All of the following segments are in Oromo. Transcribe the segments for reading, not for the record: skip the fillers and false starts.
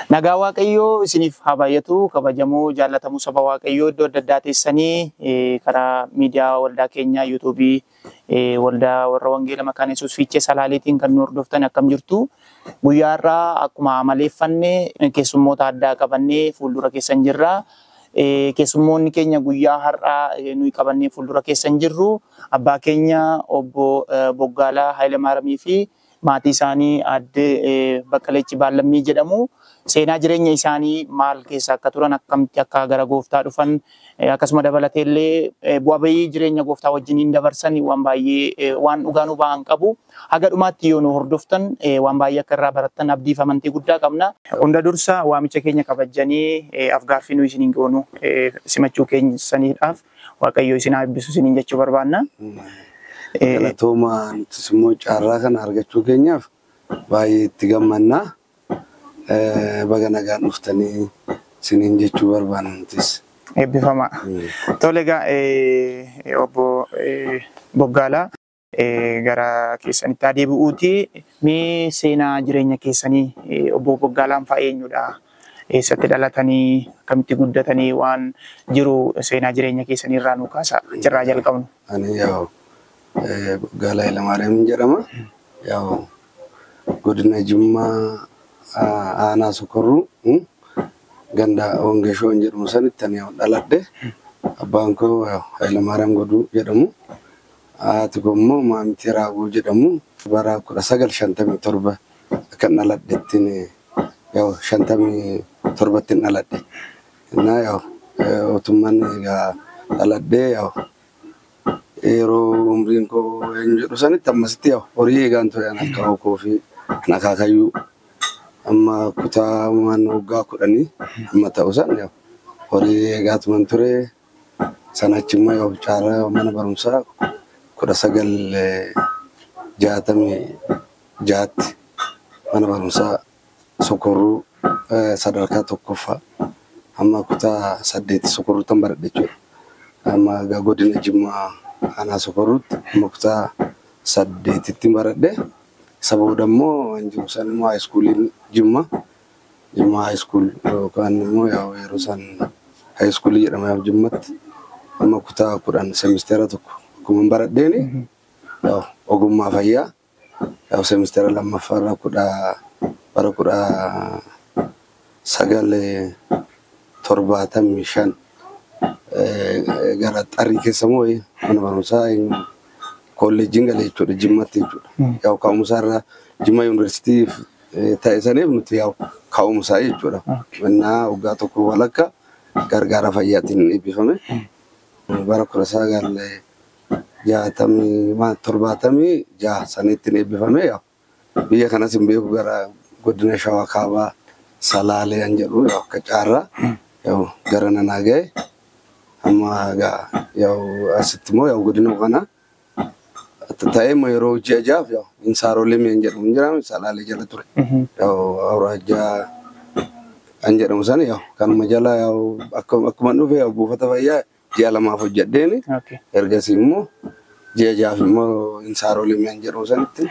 Nagaa Waaqayyoo isiniif haa baay'atu. Kabajamoo jaallatamuu saba Waaqayyoo iddoo adda addaa teessanii karaa miidiyaa waldaa keenyaa yuutuubii waldaa warra Wangeela Makaana Yesuus Fiichee Salaaleetiin kan nu hordoftan akkam jirtu. Guyyaa har'aa akkuma amaleeffanne keessummoota addaa qabannee fuuldura keessan jirra. Keessummoonni keenya guyyaa har'aa nuyi qabannee fuuldura keessan jirru abbaa keenya obbo Boggaalaa Hayilamaaramii fi maatii isaanii aadde Baqqaleechi Baallammii jedhamu. Seenaa jireenya isaanii maal keessa akka turan, akkamitti akka gara gooftaa dhufan, akkasuma dabalatee illee bu'aa bahii jireenya gooftaa wajjiniin dabarsan waan baay'ee waan dhugaa nu ba'an qabu. Haga dhumaatti yoo nu hordoftan waan baay'ee akka irraa barattan abdii fi amantii guddaa qabna. Hunda dursa waamicha keenya kabajanii afgaaffii nu isiniin goonu simachuu keessaniidhaaf Waaqayyo isin haa eebbisu isiniin jechuu barbaanna. Galatoomaa, nutis immoo carraa kana argachuu keenyaaf baay'ee itti gammannaa. Baga nagaan dhuftanii isiniin jechuu barbaanna nutis. Eebbifamaa. Tole egaa, obbo Boggaalaa, gara keessanitti haa deebi'uuti. Mee seenaa jireenya keessanii, obbo Boggaalaan fa'aa eenyudha? Eessatti dhalatanii, akkamitti guddatanii, waan jiru seenaa jireenya keessanii irraa nu kaasa. Achirraa jalqabnu. Ani yaa'u Boggaalaa Hayilamaariyaam jedhama. Yaa'u godina Jimmaa, aanaa Sokorruu, ganda Wangeshoo jedhamu sanitti ani dhaladhe. Abbaan koo Hayilamaariyaam Goduu jedhamu. Haati koo immoo Maamitii Raaguu jedhamu. Bara 1957 akkan dhaladhettiin, yaa'u 57tti dhaladhe. Innaa yaa'u mootummaan egaa dhaladhee, yaa'u yeroo umriin koo eenyu jedhu sanitti ammasitti yaa'u horii eegaan ture an akka koo fi kan akaakayyuu, amma kutaa waan waggaa 10 amma ta'u san yaa'u horii eegaatuman ture. Sana achi immoo yaa'u carraa mana barumsaa 1966tti mana barumsaa Sokorruu sadarkaa tokkoffaa amma kutaa 8 Sokorruuttan baradhe jechuudha. Amma godina Jimmaa, aanaa Sokorruutti amma kutaa 8tti baradhe. Isa booda immoo waan jiru san immoo high schooliin Jimmaa, Jimmaa high school yookaan immoo yeroo san high schoolii jedhama, yaa'u Jimmatti amma kutaa 10 seemisteera tokko akkuma baradheeni, yaa'u ogummaa fayyaa yaa'u seemisteera lammaffaarra bara 1975 gara xarrii keessa moo mana barumsaa kolleejjiin galee jechuudha, Jimmatti jechuudha. Yaa'u ka'umsa irraa Jimma Yuunivarsiitii ta'e saniif nuti yaa'u ka'umsaa jechuudha. Innaa waggaa tokko walakka gargaara fayyaatiin eebbifame. Bara 1960, 76 sanitti eebbifame. Yaa'u biyya kanas hin beeku, gara godina Shawaa Kaabaa Salaalee an jedhu yaa'u akka caarraa yaa'u gara nanaa ga'e. Amma yaa'u asitti immoo yaa'u godina kana ta'ee immoo yeroo ji'a 6f yaa'u Insaarolee mi'an jedhamu hin jiraame, Salaalee jala ture. Yaa'u awraajjaa an jedhamu sana yaa'u kanuma jala yaa'u akkuma dhufe yaa'u buufata fayyaa ji'a 2f hojjedheeni, ergasii immoo ji'a 6f immoo Insaarolee mi'an jedhamu sanitti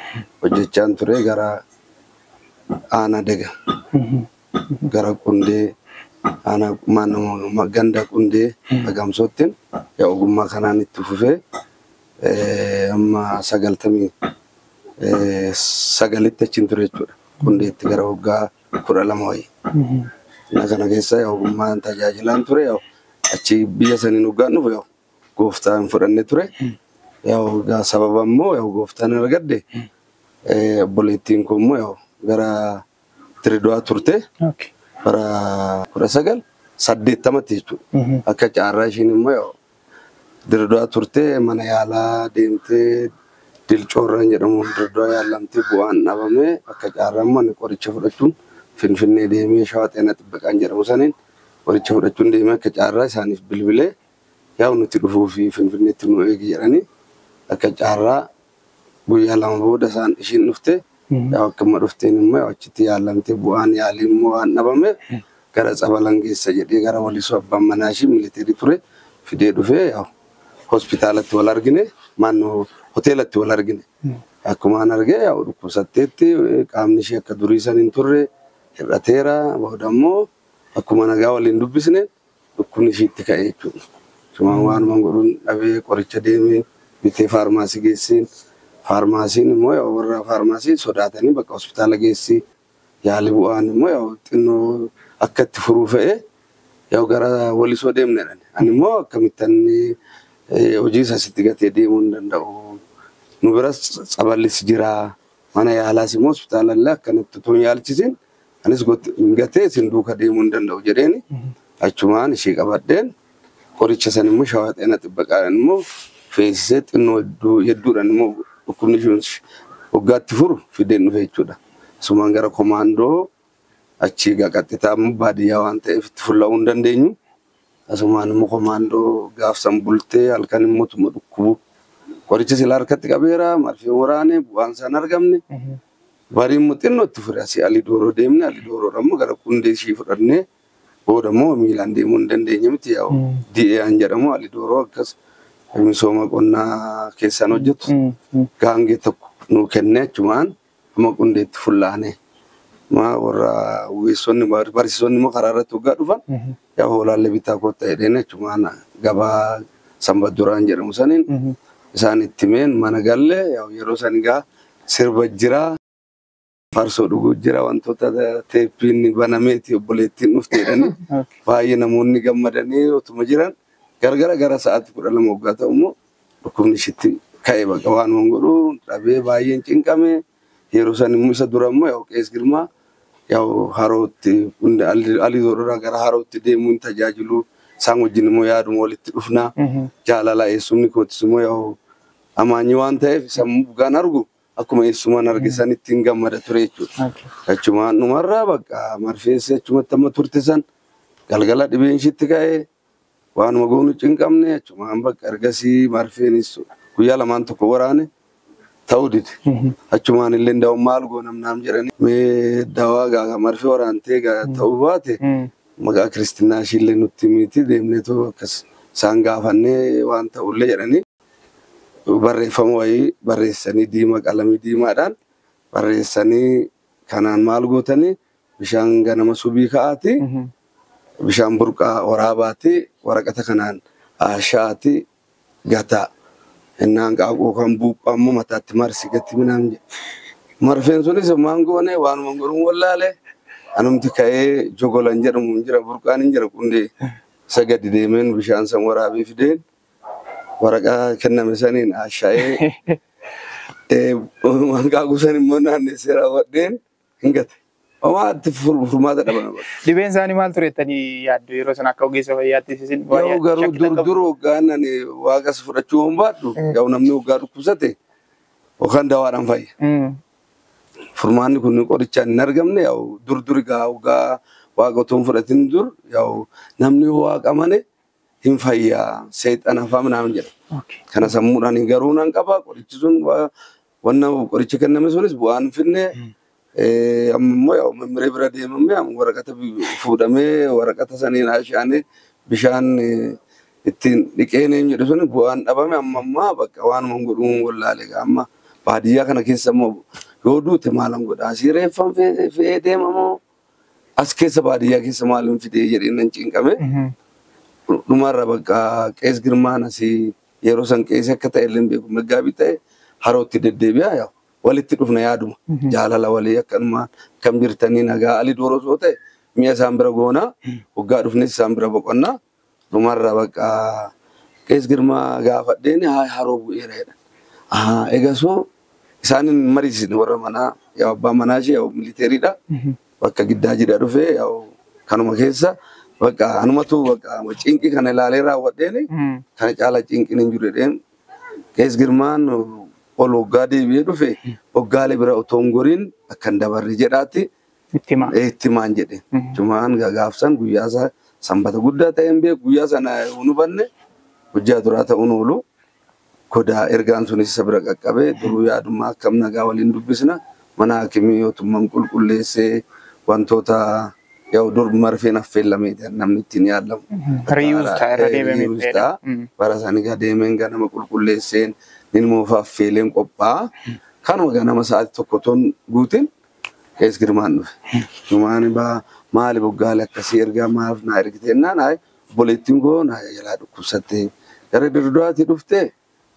hojjechaan ture, gara aanaa Dega, gara Qundee, aanaa ganda Qundee Agamsoottiin yaa ogummaa kanaan itti fufee amma 99tti achiin ture jechuudha. Qundeetti gara waggaa 12 wayii. Na kana keessa yaa ogummaan tajaajilaan ture. Yaa achi biyya saniin waggaan dhufu yaa gooftaa hin fudhanne ture. Yaa sababa immoo yaa gooftaan argadde, obboleettiin koo immoo yaa gara Dirreedawaa turte bara 1980tti jechuudha. Akka caarraa ishiin immoo yaa Dirreedawaa turte, mana yaalaa deemtee Dilcoorraan jedhamu Dirreedawaa yaalamtee bu'aan dhabame. Akka caarraa immoo ani qoricha fudhachuun Finfinnee deemee, Shawaa Xeenaa Xibbaqaan jedhamu saniin qoricha fudhachuun deemee, akka caarraa isaaniif bilbilee, yaa'u nuti dhufuu fi Finfinneetti nu eegi jedhanii, akka caarraa guyyaa 2 booda isaan ishiin dhufte. Yaa'u akkuma dhufteen immoo achitti yaalamtee bu'aan yaalii immoo waan dhabameef gara Tsabalan geessa jedhee, gara Walisoo, abbaan manaa ishii militeerii ture, fidee dhufee, yaa'u hospitaalatti wal argine, maannoo hoteelatti wal argine. Akkuma an argee yaa'u dhukkubsatteetti, qaamni ishee akka durii san hin turre. Hir'ateera booda immoo akkuma nagaa waliin dubbisne dhukkubni ishiitti ka'e jechuudha. Achumaan waanuma godhuun dhabee qoricha deemee bitee faarmaasii geesseen. Faarmaasiin immoo yaa warra faarmaasii sodaatanii bakka hospitaala geessi yaali bu'aan immoo yaa xinnoo akka itti furuu fe'ee yaa gara Walisoo deemne jedhan. Ani immoo akkamittan hojii isaa sitti gatee deemuu hin danda'u. Nu biras tsaballis jira. Mana yaalaas immoo hospitaala illee akkanatti otoo hin yaalchisiin anis gatee isin duuka deemuu hin danda'u jedheeni. Achumaan ishee qabadheen qoricha san immoo Shawaa Xeenaa Xibbaqaadhaan immoo feesisee xinnoo hedduudhaan immoo dhukkubni isheen waggaatti furu fideen dhufe jechuudha. Asumaan gara komaandoo achii egaa qaxxitaa immoo baadiyyaa waan ta'eef itti fulla'uu hin dandeenyu. Asumaan immoo komaandoo gaafsan bultee halkan immoo tuma dhukkubu. Qoricha silaa harkatti qabeera marfee waraane bu'aan isaan argamne. Barii immoo xinnoo itti fure asii Alii Dooroo deemne Alii Dooroodha immoo gara Qundee ishii fudhannee booda immoo miilaan deemuu hin dandeenye miti yaa'u. DA'n jedhamu Alii Dooroo akkas misooma qonnaa keessaan hojjetu. Gaangee tokko nuu kennee achumaan amma Qundeetti fullaane. Ma warra weessonni barsiisonni immoo karaa irratti waggaa dhufan yaa hoolaallee bitaa kottaa jedheen achumaan gabaa Sanbat Duraan jedhamu saniin isaan itti meen mana galle yeroo san egaa sirba jira. Farsoo dhuguu jira wantoota teeppiin banameeti obboleettiin dhufte jedhanii baay'ee namoonni gammadanii otuma jiran gargara gara sa'aatii 12 waggaa ta'u immoo dhukkubni ishiitti ka'e bakka waanuma godhu dhabee baay'een cinqame. Yeroo san immoo isa dura immoo yaa'u Qees Girmaa yaa'u harootti Alii Dooroodhaa gara harootti deemuun tajaajilu isaan wajjin immoo yaaduma walitti dhufnaa jaalala eessumni kootis immoo yaa'u amaanyi waan ta'eef sammuu dhugaan argu akkuma eessumaan arge san ittiin gammada ture jechuudha. Achumaan dhumarraa bakka marfeessi achumatti amma turte san galgala dhibeen ishiitti ka'ee waanuma goonu cinqamne achumaan bakka ergasii marfeenis guyyaa lamaan tokko waraane ta'uu dide. Achumaan illee daawwan maal goonam naam jedhanii mee dawaa gaa marfee waraantee gaa ta'uu baate maqaa kiristinnaa ishiillee nutti miti deemneetu akkas isaan gaafannee waan ta'ullee jedhanii barreeffama wayii barreessanii diimaa qalamii diimaadhaan barreessanii kanaan maal gootanii bishaan ganama subii ka'aati bishaan burqaa waraabaati waraqata kanaan ashaati gataa innaan qaaquu kan buuphaa immoo mataatti marsi gatti minaan jedhe. Marfeen sunis maan goone waanuma godhuun wallaale anumti ka'ee jogolan jedhamu hin jira burqaan hin jira Qundee isa gadi deemeen bishaan san waraabee fideen waraqaa kenname saniin ashaa'ee hanqaaquu san immoo naannessee raawwadheen hin gate. Homaa itti furmaata dhabame bakka. Dhibeen isaanii maal ture jettanii yaaddu yeroo sana akka ogeessa fayyaatti isin Yoo garuu dur dur waggaan ani waaqas fudhachuu hin baadhu yoo namni waggaa dhukkubsate yookaan dawaadhaan fayya. Furmaanni kun qorichaan hin argamne yaa'u dur dur egaa waggaa waaqa otoo hin fudhatin dur yaa'u namni yoo waaqa amane hin fayyaa seexana fa'aa minaamin jedha. Kana sammuudhaan garuu nan qaba qorichi sun wanna qoricha kenname sunis bu'aan hin finne. Amma immoo yaa'u mimmiree bira deemamee amma waraqata fuudhamee waraqata saniin ashaanee bishaan ittiin dhiqeen jedhu sun bu'aan dhabame amma ammaa bakka waanuma godhuun wallaale amma baadiyyaa kana keessa immoo yoo duute maalan godha asii reeffan fe'ee deemamoo as keessa baadiyyaa keessa maalin fidee jedhee nan cinqame. Dhumarra bakka Qees Girmaan asii yeroo san qeesii akka ta'e illee hin beeku maggaabii ta'e harootti deddeebi'a yaa'u walitti dhufna yaaduma jaalala walii akkanumaan akkam jirtanii nagaa Alii Dooroo osoo ta'e mi'a isaan bira goonaa waggaa dhufnes isaan bira boqonnaa dhumarra bakka Qees Girmaa gaafadheen haroo bu'eera jedhan. Egaa isaan hin mariisisne warra manaa yaa abbaa manaa ishee yaa militeeriidha bakka giddaa jidha dhufee yaa kanuma keessa bakka anumatu bakka cinqii kana ilaalee raawwadheen kana caala cinqiin hin jiru jedheen Qees Girmaan ol waggaa deebi'ee dhufe waggaalee bira otoo hin goriin akka hin dabarre jedhaatti itti himaan jedhe. Jumaan gaafsan guyyaa isaa sanbata guddaa ta'e hin beeku guyyaa sana hin hubanne hojjaa duraa ta'uun oolu godaa ergaan sunis isa bira qaqqabee duruu yaadummaa akkam nagaa waliin dubbisna mana hakimii yootummaan qulqulleessee wantoota yaa'u dur marfeen affeellamee namni ittiin yaalamu. Reuse ta'a irra deebi'amee ta'a. Bara isaanii gaa deemeen ganama qulqulleesseen ilmoo affeeleen qophaa'a. Kanuma ganama sa'aatii tokko toon guutin Qees Girmaan dhufe. Jumaan baa maali boggaalee akkasii ergaa maaf naa ergite jennaan hayi obboleettiin koo naa jalaa dhukkubsattee gara Dirdaatti dhuftee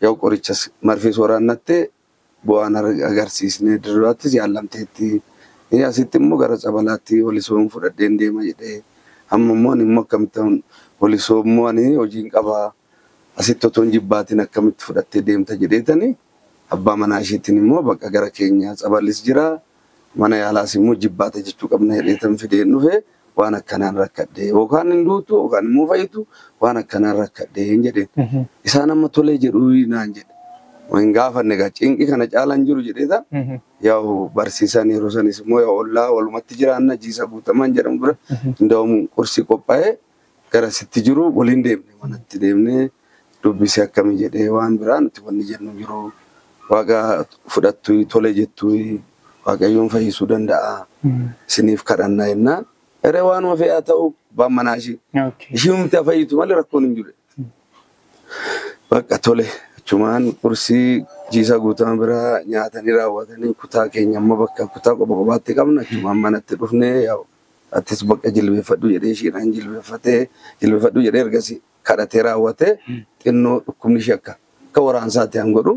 yoo qorichas marfee soorannattee bu'aan agarsiisnee Dirdaattis yaallamteetti. Asitti immoo gara Tsabalaatti walisoon fudhadheen deema jedhee amma immoo ani immoo akkamitti walisoo immoo ani hojiin qabaa asitti otoo hin jibbaatiin akkamitti fudhattee deemta jedheetani abbaa manaa isheetiin immoo bakka gara keenya Tsaballis jira mana yaalaas immoo jibbaata jechuu qabna jedheetan fideen dhufe waan akkanaan rakkadhe yookaan hin duutu yookaan immoo fayyitu waan akkanaan rakkadhe hin jedheen. Isaan amma tolee jedhu naan jedhe. Hin gaafanne egaa cinqii kana caalaan jiru jedheetan yaa'u barsiisan yeroo sanis immoo yaa ollaa walumatti jiraanna jiisa guutamaan jedhamu bira hunda'uun qursii qophaa'ee gara sitti jiru waliin deemne manatti deemne dubbisee akkamii jedhee waan biraa nuti wanni jennu jiru waaqa fudhattu tole jettu waaqayyoon fayyisuu danda'a isiniif kadhanna jennaan eree waanuma fe'aa ta'u abbaan manaa ishii ishii humti fayyitu malee rakkoon hin jiru. Bakka tole achumaan qursii jiisa guutamaa biraa nyaatanii raawwatanii kutaa keenya amma bakka kutaa qoba qobaatti qabna achumaan manatti dhufnee yaa'u atis bakka jilbeeffadhu jedhee ishiidhaan jilbeeffatee jilbeeffadhu jedhee ergasii kadhatee raawwatee xinnoo dhukkubni ishee akka akka waraansaatti han godhu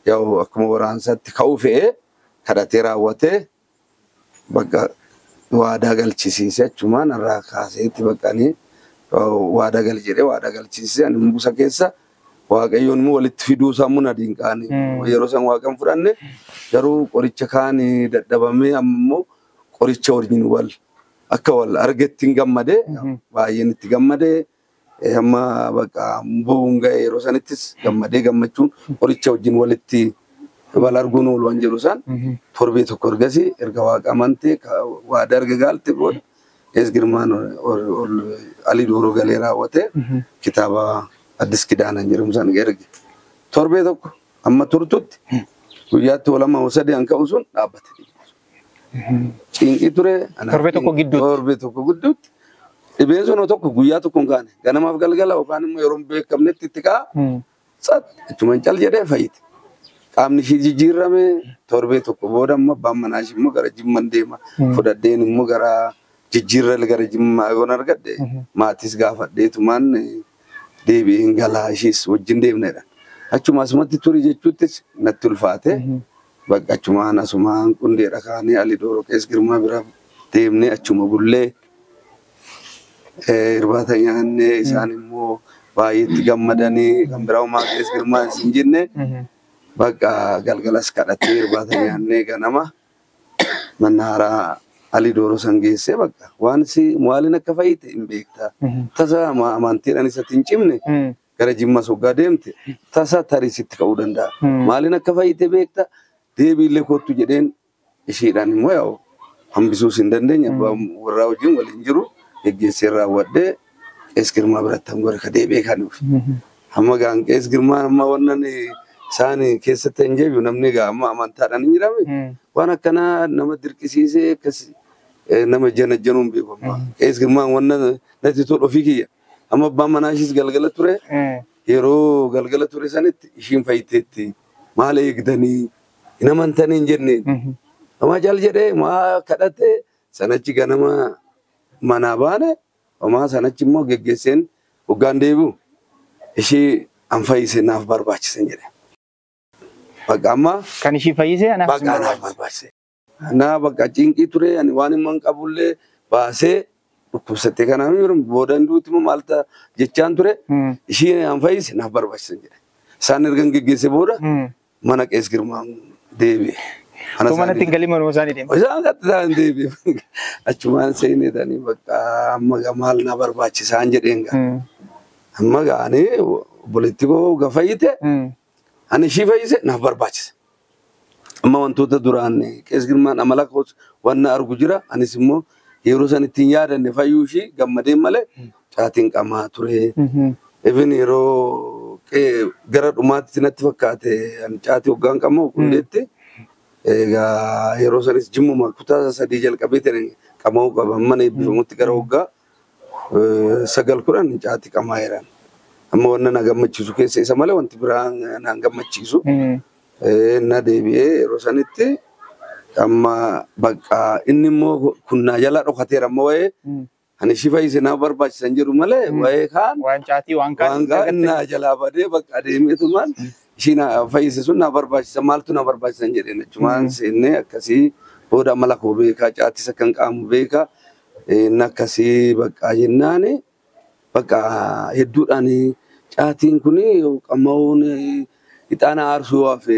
yaa'u akkuma waraansaatti ka'uu fe'ee kadhatee raawwatee bakka waadaa galchisiisee achumaan irraa kaaseetti baqqanii waadaa gal jedhee waadaa galchisiisee ani busa keessa waaqayyoon immoo walitti fiduu isaa immoo na dinqaani. Yeroo san waaqan fudhanne garuu qoricha kaanii dadhabamee amma immoo qoricha wajjin wal akka wal argetti hin gammadee baay'een itti gammadee amma bakka bu'uun ga'e yeroo sanittis gammadee gammachuun qoricha wajjin walitti wal arguun oolu waan jedhu san torbee tokko ergasii erga waaqa amantee waadaa erga gaalte booda Qees Girmaan Alii Dooroo galee raawwatee kitaaba Addis Kidaanan jedhamu san erge. Torbee tokko amma turtutti guyyaatti lama sadii an ka'u sun dhaabbate. Cinqii ture. Torbee tokko gidduutti. Torbee tokko gidduutti. Dhibeen sun tokko guyyaa tokko hin kaane ganamaaf galgala yookaan immoo yeroo hin beekamnetti itti ka'a. Sat achumaan cal jedhee fayyite. Qaamni ishii jijjiirame torbee tokko booda immoo abbaan manaa ishii immoo gara Jimman deema. Fudhadheen immoo gara jijjiirra gara Jimmaa yoon argadhe maatis gaafadheetumaan deebi'een galaa ishiis wajjin deemnedha. Achuma asumatti turi jechuuttis natti ulfaate. Bakka achumaan asumaan qundeedha kaanee Alii Dooroo Qees Girmaa bira deemnee achuma bullee irbaata nyaannee isaan immoo baay'eetti gammadanii kan biraa homaa Qees Girmaa hin jenne bakka galgalas kadhattee irbaata nyaannee ganama mana haaraa Alii Dooroo san geessee bakka waan si maaliin akka fayyite hin beekta. Tasa amantiidhaan isatti hin cimne gara Jimmas hoggaa deemte tasa tarii sitti ka'uu danda'a. Maaliin akka fayyite beekta deebiillee kottu jedheen ishiidhaan immoo yaa'u hambisuus hin dandeenye abbaa warraa wajjin waliin jiru geggeessee raawwadhee Qees Girmaa biratti hanga ka deebi'ee kan dhufe. Amma gaan Qees Girmaan amma wannan isaan keessatti hin jeebi'u namni egaa amma amantaadhaan hin jirame waan akkanaa nama dirqisiisee akkas nama janajjanuun beeku amma. Qees Girmaan wannan natti tolu ofii kiyya. Amma abbaan manaa ishiis galgala ture yeroo galgala ture sanitti ishiin fayyiteetti maal eegdanii hin amantanii hin jenneen. Amma cal jedhee maa kadhate sanachi ganama manaa baane homaa sanachi immoo geggeesseen hoggaan deebi'u ishii an fayyise naaf barbaachisen jedhe. Bakka amma Kan ishii fayyise anaaf bakka anaaf barbaachise. Naa bakka cinqii ture ani waan immoo hin qabullee baasee dhukkubsattee kanaaf yeroo booda hin duuti immoo maal ta'a jechaan ture ishii an fayyise naaf barbaachisen jedhe. Isaan erga hin geggeesse booda mana Qees Girmaan deebi'e. Otoo manatti hin galin manuma isaanii deema. Isaan qaxxisaa hin deebi'e. Achumaan seenetanii bakka amma maal na barbaachisaan jedheen gaa. Amma gaanii obboleetti koo ga fayyite ani ishii fayyise naaf barbaachise. Amma wantoota duraan Qees Girmaan amala koos wanna argu jira anis immoo yeroo san ittiin yaadanne fayyuu ishii gammadeen malee caatiin qamaa ture. Even yeroo gara dhumaatti natti fakkaate ani caatii hoggaan qamoo qundeetti. Egaa yeroo sanis jimmuma kutaa sadii jalqabee ta'e qama'uu qaba. Mana eebbifamutti gara waggaa 9 10 caatii qamaa jiran. Amma wanna na gammachiisu keessa isa malee wanti biraa na gammachiisu. Na deebi'ee yeroo sanitti Amma bakka inni immoo kunnaa jala dhokateera amma waa'ee ani ishii fayyise naa barbaachisan jedhu malee waa'ee kaan Waan caatii waan kaan. waan kaan naa jalaa badee bakka adeemeetumaan ishii na fayyise sun naa barbaachisa maaltu na barbaachisan jedheen achumaan seennee akkasii booda mala koo beekaa caatis akka hin qaamu beekaa inni akkasii bakka jennaani bakka hedduudhaan caatiin kun qama'uun ixaana aarsuu hafe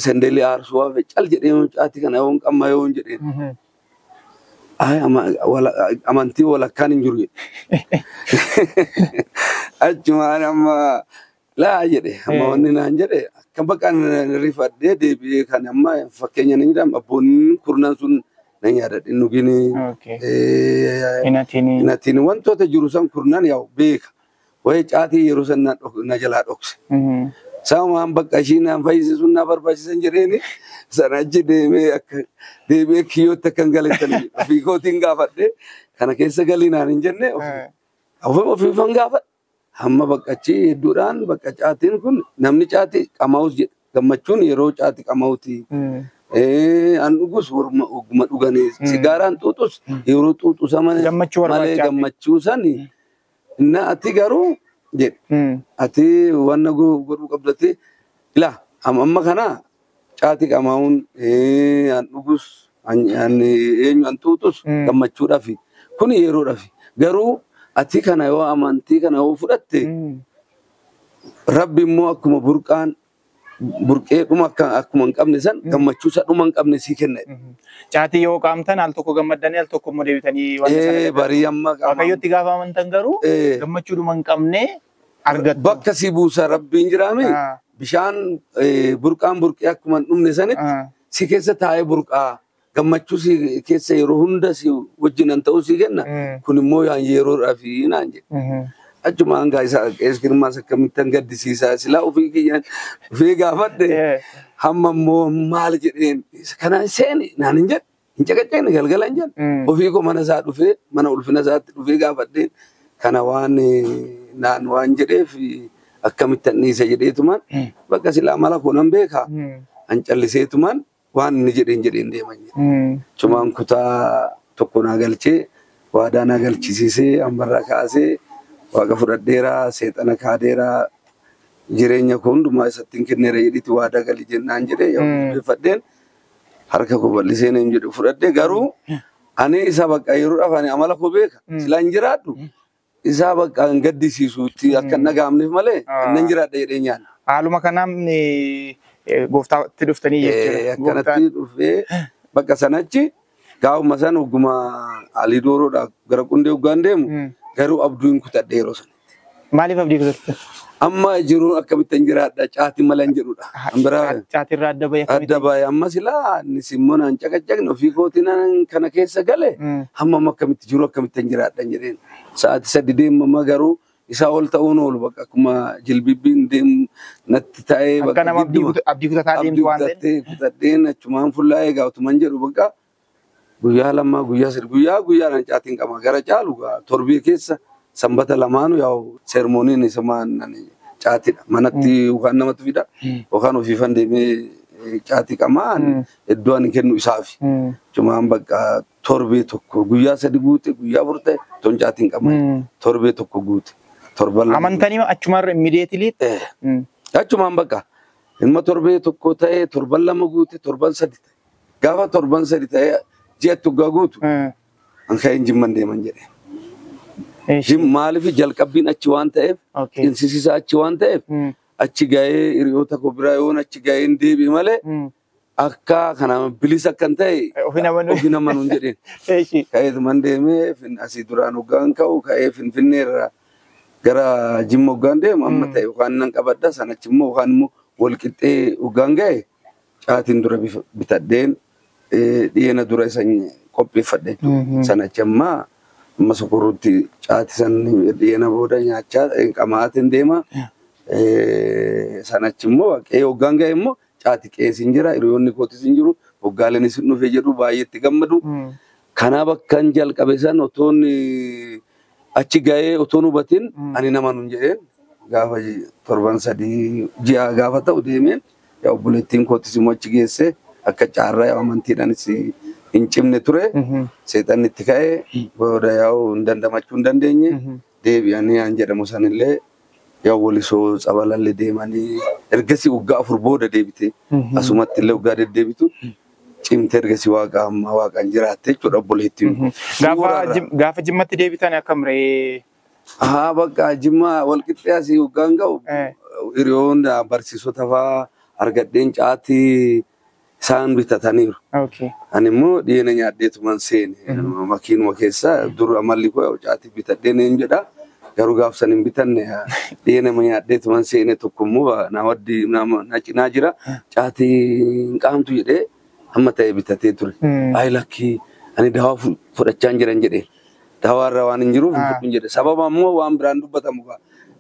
sandalee aarsuu hafe cal jedhee caatii kana yoon qamma yoon jedheen. Ay, amantii walakkaan hin jiru jedhe. Achumaan amma laa jedhe amma wanni naan jedhe akka bakka rifadhee deebi'ee kan amma fakkeenya ni jedhama abboonni kurnaan sun nan yaadadhe nugini Hinatiin. Wantoota jiru san kurnaan yaa'u beeka. Waa'ee caatii yeroo san na jalaa dhokse. Sabamaan bakka ishii naan fayyise sun na barbaachisan jedheeni sana achi deemee akka deebi'ee kiyyootti akka hin galettan ofii kootiin gaafadhe kana keessa galii naan hin jenne ofiifan gaafadhe. Hamma bakka achi hedduudhaan bakka caatiin kun namni caatii qamaa'us jedhe gammachuun yeroo caatii qamaa'uti. An dhugus oguma dhuganii sigaaraan xuuxus yeroo xuuxu malee gammachuu sani na ati garuu jedhe. Ati wanna godhuu qabdate ilaa amma kana caatii qamaa'uun an dhugus an eenyu an xuuxus gammachuudhaafi kun yeroodhaafi garuu ati kana yoo amantii kana yoo fudhatte rabbi immoo akkuma burqaan burqee dhuma akkuma hin qabne san gammachuu isa dhuma hin qabne sii kenna. Caatii yoo qaamtan al tokko gammaddanii al tokko immoo deebitanii wanta sana. Barii amma Waaqayyotti gaafa amantan garuu gammachuu dhuma hin qabne argattu. Bakka si buusa rabbiin jiraame bishaan burqaan burqee akkuma hin dhumne sanitti si keessa taa'ee burqaa gammachuu si keessa yeroo hunda si wajjin an ta'uu si kenna kun immoo yeroodhaafi naan jedhe. Achumaan gaa isa qees girmaas akkamittan gaddisiisaa silaa ofii kiyyaan ofii gaafadhe hamma immoo maal jedheen kanaan seeni naan hin jedhe hin caqacaqne galgala hin jedhe ofii koo mana isaa dhufee mana ulfina isaatti dhufee gaafadheen kana waan naan waan jedheef akkamittan dhiisa jedheetumaan bakka silaa mala koo nan beekaa an calliseetumaan waan inni jedheen jedheen deeman jedhe. Achumaan kutaa tokko naa galchee waadaa naa galchisiisee ammarraa kaasee waaqa fudhadheeraa seexana kaadeeraa jireenya koo hundumaa isatti hin kenneera jedhiiti waadaa gali jennaan jedhee yoo dubbifadheen harka koo bal'isee naan jedhu fudhadhee garuu ani isa bakka yeroodhaaf ani amala koo beeka silaa hin jiraadhu isaa bakka hin gaddisiisuutti akka hin dhaga'amneef malee nan jiraadha jedhee nyaanna. Haaluma kanaan gooftaatti dhuftanii jechuudha. Akkanatti dhufee bakka sanachi gaafuma sana ogguma Alii Dooroodhaa gara Qundee hoggaan deemu garuu abduu hin kutadhe yeroo sanatti. Maaliif abdii kutatte? Amma jiruun akkamittan jiraadha caatii malee hin jedhudha. Caatirraa adda bahee Adda bahee amma silaa innis immoo naan caqacaqne ofii kootiin kana keessa gale hamma amma akkamitti jiru akkamittan jiraadha hin jedheen. Sa'aatii sadi deemama garuu isaa ol ta'uun oolu bakka akkuma jilbibbiin deemu natti ta'ee Akka nama abdii kutataa deemtu waan ta'eef. Abdii kutadheen achumaan fullaa'ee gaafatuman jedhu bakka guyyaa lama guyyaa sadi guyyaa guyyaadhaan caatiin qaba gara caalu torbee keessa sanbata lamaanu yaa'u seermooniin isumaan caatiidha. Manatti yookaan namatti fida yookaan ofiifan deemee caatii qamaa iddoo ani kennu isaafi. Achumaan bakka torbee tokko guyyaa sadi guute guyyaa afur ta'e ton caatiin qaba torbee tokko guute. Torban lama. Amantanii achumarra immediately. Achumaan bakka ilma torbee tokko ta'e torban lama guute torban sadi ta'e gaafa torban sadi ta'e ji'atti waggaa guutu an ka'een jimman deeman jedhe. Maaliif jalqabbiin achi waan ta'eef xinsisiisa achi waan ta'eef achi ga'ee hiriyoota koo biraa yoon achi ga'ee hin deebi'e malee akka kana bilisa akkan ta'e ofi namanuun jedheen. Ka'eetuman deemee asii duraan hoggaan ka'u ka'ee Finfinneerraa gara Jimma hoggaan deemu amma ta'e yookaan nan qabadda sanachi immoo yookaan immoo wal qixxee hoggaan ga'e caatiin dura bitadheen dhiyeena dura isa qopheeffadhe jechuudha. Sanachi amma amma sokorruutti caatii san dhiyeena booda nyaachaa qamaatiin deema. Sanachi immoo qe'ee hoggaan ga'e immoo caatii qe'ees hin jira hiriyoonni kootis hin jiru hoggaaleenis hin dhufee jedhu baay'ee itti gammadu. Kanaaf akkan jalqabe san otoon achi ga'ee otoon hubatiin ani nama nun jedheen gaafa torban sadii ji'a gaafa ta'u deemeen yaa obboleettiin kootis immoo achi geesse Akka caarraa yaa'u amantiidhaanis hin cimne ture. Seexanni itti ka'ee booda yaa'u hin dandamachuu hin dandeenye. Deebi'anii aan jedhamu sanillee yaa'u walisoo tsabalallee deemanii ergasii waggaa 4 booda deebite. Asumatti illee waggaa deddeebitu cimte ergasii waaqa amma waaqaan jiraatte jechuudha obboleettiin. Gaafa Jimmatti deebitan akkam ree? Haa bakka Jimmaa walqixxee asii waggaan ga'u hiriyoon barsiisota fa'aa argadheen caatii isaan bitataniiru. Ani immoo dhiyeena nyaadheetuman seene makiinuma keessa dur amalli koo caatii bitadheen een jedha. Garuu gaafsan hin bitanne dhiyeena nyaadheetuman seene tokko immoo na cinaa jira caatii hin qaamtu jedhee hamma ta'e bitatee ture. Ayi lakkii ani dawaa fudhachaa hin jiran jedhee. Dawaa irra waan hin jiruuf hin fudhu jedhe. Sababa immoo waan biraan dubbatamu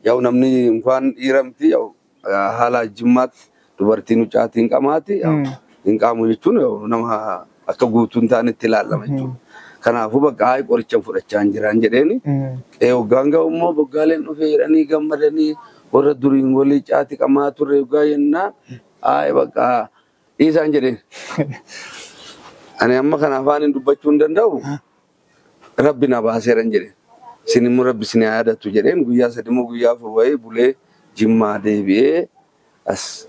yaa'u namni inkaan dhiira miti yaa'u haala Jimmaatti dubartiin caatii hin qamaati. Hin qaamu jechuun nama akka guutuu hin taanetti ilaalama jechuudha. Kanaafuu bakka hayi qoricha fudhachaa hin jiran jedheeni. Waggaan ga'u immoo boggaaleen dhufee jedhanii gammadanii warra duriin walii caatii qamaa turre waggaa jennaan hayi bakka dhiisaan jedheen. Ani amma kana afaan hin dubbachuu hin danda'u. Rabbi na baaseeran jedheen. Isin immoo rabbi isin haa yaadatu jedheen guyyaa 3 moo guyyaa 4 wayii bulee Jimmaa deebi'ee as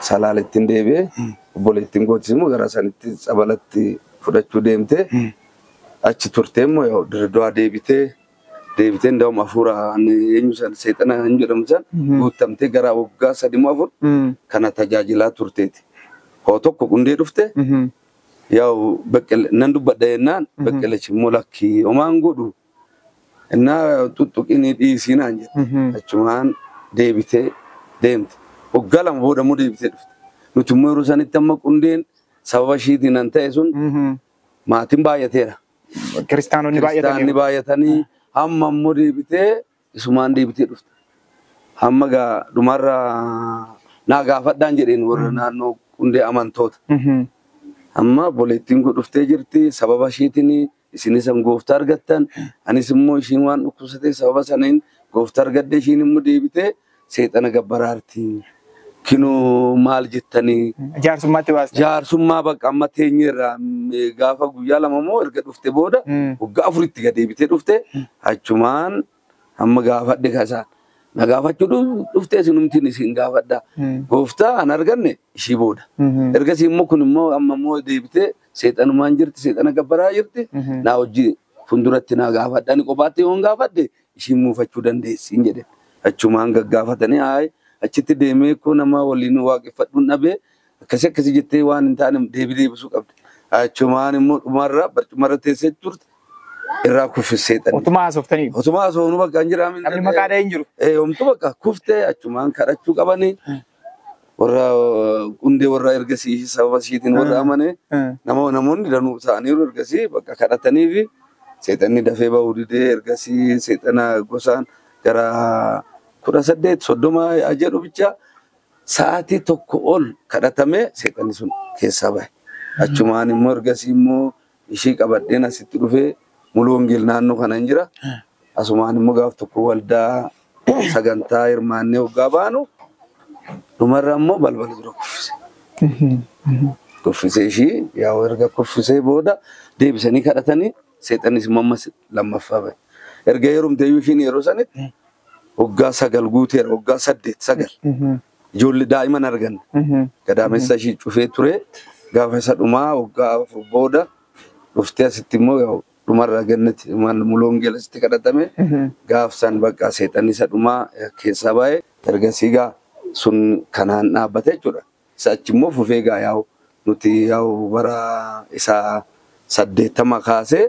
Salaaletti deebi'ee obboleettiin kootis immoo gara sanitti tsabalatti fudhachuu deemtee achi turtee immoo yaa'u Dirreedawaa deebitee nda'uma hafuura eenyu san seexana hin jedhamu san guutamtee gara waggaa 3 moo 4 kana tajaajilaa turteeti. Hoo tokko qundee dhufte yaa'u nan dubbadha jennaan Beqqelechi immoo lakkii homaan godhu innaa tuttuqinii dhiisii naan jette. Achumaan deebitee deemte. Waggaa 2 booda immoo deebitee dhufte. Nuti immoo yeroo sanitti amma qundeen sababa ishiitiin an ta'e sun maatiin baay'ateera. Kiristaanonni baay'atanii hamma immoo deebitee isumaan deebitee dhufte. Hamma gaa dhumarra naa gaafadhaan jedheen warra naannoo qundee amantoota. Amma obboleettiin kun dhuftee jirti sababa ishiitiin isinis gooftaa argattan anis immoo ishiin waan dhukkubsatee sababa saniin gooftaa argadde ishiin immoo deebitee seexana gabbaraarti. Kinoo maal jettanii? Jaarsummaatti baaste. Jaarsummaa bakka amma teenyeerra gaafa guyyaa 2 moo erga dhufte booda waggaa 4tti gad deebitee dhufte achumaan amma gaafadhe kasaan. Na gaafachuu dhuftee isinumtiin isin gaafadha. Gooftaa an arganne ishii booda. Ergasii immoo kun immoo amma immoo deebitee seexanumaan jirti seexana gabbaraa jirti. Naa hojii fuulduratti naa gaafadha. Ani kophaatti yoon gaafadhe ishiin muufachuu dandeessi hin jedhe. Achumaan gaggaafatanii hayi achitti deemee koo nama waliin waaqeffadhuun dhabee akkasii akkasii jettee waan hin taane deebii deebisuu qabdi. Achumaan immoo dhumarra barcumarra teessee turte irraa kuffisee xanni. Otuma haasoftanii. Otuma haasofnu bakka hin jiraamin. Namni maqaa dhahee hin jiru. Homtuu bakka kuftee achumaan kadhachuu qabanii warra qundee warra ergasii sababa ishiitiin warra amane namoonni danuu ta'aniiru ergasii bakka kadhatanii fi seexanni dafee bahuu didee ergasii seexana gosaan gara 18 30 jedhu bicha sa'aatii 1 ol kadhatamee seexanni sun keessaa bahe. Achumaan immoo ergasii immoo ishii qabadheen asitti dhufee Mulu Wongel naannoo kana hin jira. Asumaan immoo gaaf tokko waldaa sagantaa hirmaannee waggaa baanu dhumarra immoo balbala dura kuffise. Kuffise ishii yaa'u erga kuffisee booda deebisanii kadhatanii seexannis immoo ammas lammaffaa bahe. Erga heerumteeyyuu ishiin yeroo sanitti waggaa 9 guuteera waggaa 8 9 ijoollee daa'iman arganne. Gadaamessa ishii cufee ture gaafa isa dhumaa waggaa 4 booda dhuftee asitti immoo yaa'u dhumarra gannatti Mulu Wongel asitti kadhatame gaafsan bakka seexanni isa dhumaa keessaa bahe ergasii gaa sun kanaan dhaabbate jechuudha. Isa achi immoo fufee gaa yaa'u nuti yaa'u bara isaa 80 kaasee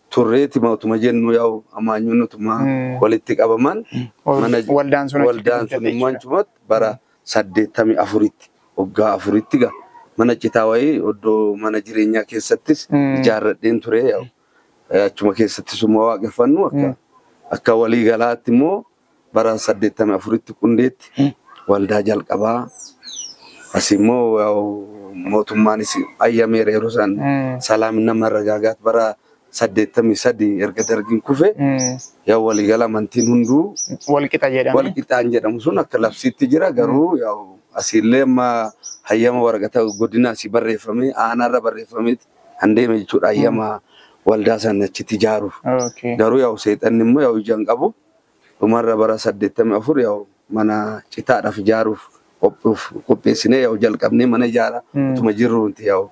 turreeti utuma jennu yaa'u amaanyuun utuma walitti qabaman waldaan sun immoo achumatti bara 84tti waggaa 4tti gaa mana citaa wayii iddoo mana jireenyaa keessattis ijaarradheen ture yaa'u. Achuma keessattis immoo waaqeffannu akka walii galaatti immoo bara 84tti qundeetti waldaa jalqabaa as immoo mootummaanis ayyameera yeroo isaan salaamina maragaagaat bara 83 erga dargiin kufe yaa walii gala amantiin hunduu walqixa jedhame. Walqixaan jedhamu sun akka labsiitti jira garuu yaa Asiillee amma hayyama waraqata godina asii barreeffamee aanaarra barreeffameeti kan deeme jechuudha. Hayyama waldaa sana achitti ijaaruuf. Garuu yaa'u seexanni immoo yaa'u ija hin qabu. Dhumarra bara 84 yaa'u mana citaadhaaf ijaaruuf qopheessinee yaa'u jalqabnee mana ijaaraa utuma jirruuti yaa'u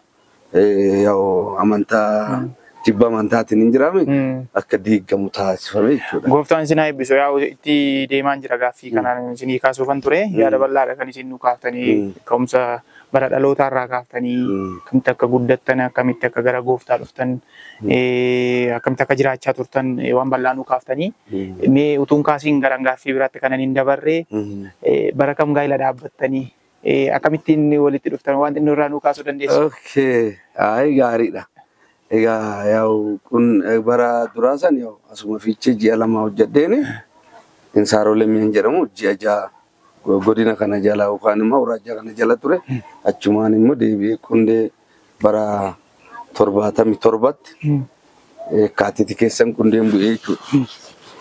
yaa'u amantaa jibba amantaatiin hin jiraame akka diigamu taasifame jechuudha. Gooftaan isin haa eebbisu. Yaa'u itti deemaan jira gaaffii kanaan isinii kaasuufan ture. Yaada bal'aadha kan isin nu kaaftanii ka'umsa bara dhalootaarraa kaaftanii akkamitti akka guddattan, akkamitti akka gara gooftaa dhuftan, akkamitti akka jiraachaa turtan waan bal'aa nu kaaftanii. Mee utuun kaasiin gara gaaffii biraatti kanan hin dabarre bara kam gaa'ela dhaabbattanii akkamittiin walitti dhuftan waan xinnoo irraa nu kaasuu dandeessu? Okay, ay gaariidha. Egaa yaa'u kun bara duraa san yaa'u asuma Fiichee ji'a 2 hojjedheeni Insaaroo Lemmeen jedhamu ji'a 6 godina kana jala yookaan immoo awuraajjaa kana jala ture. Achumaan immoo deebi'ee Qundee bara 77tti kaatiti keessan Qundeen bu'ee jechuudha.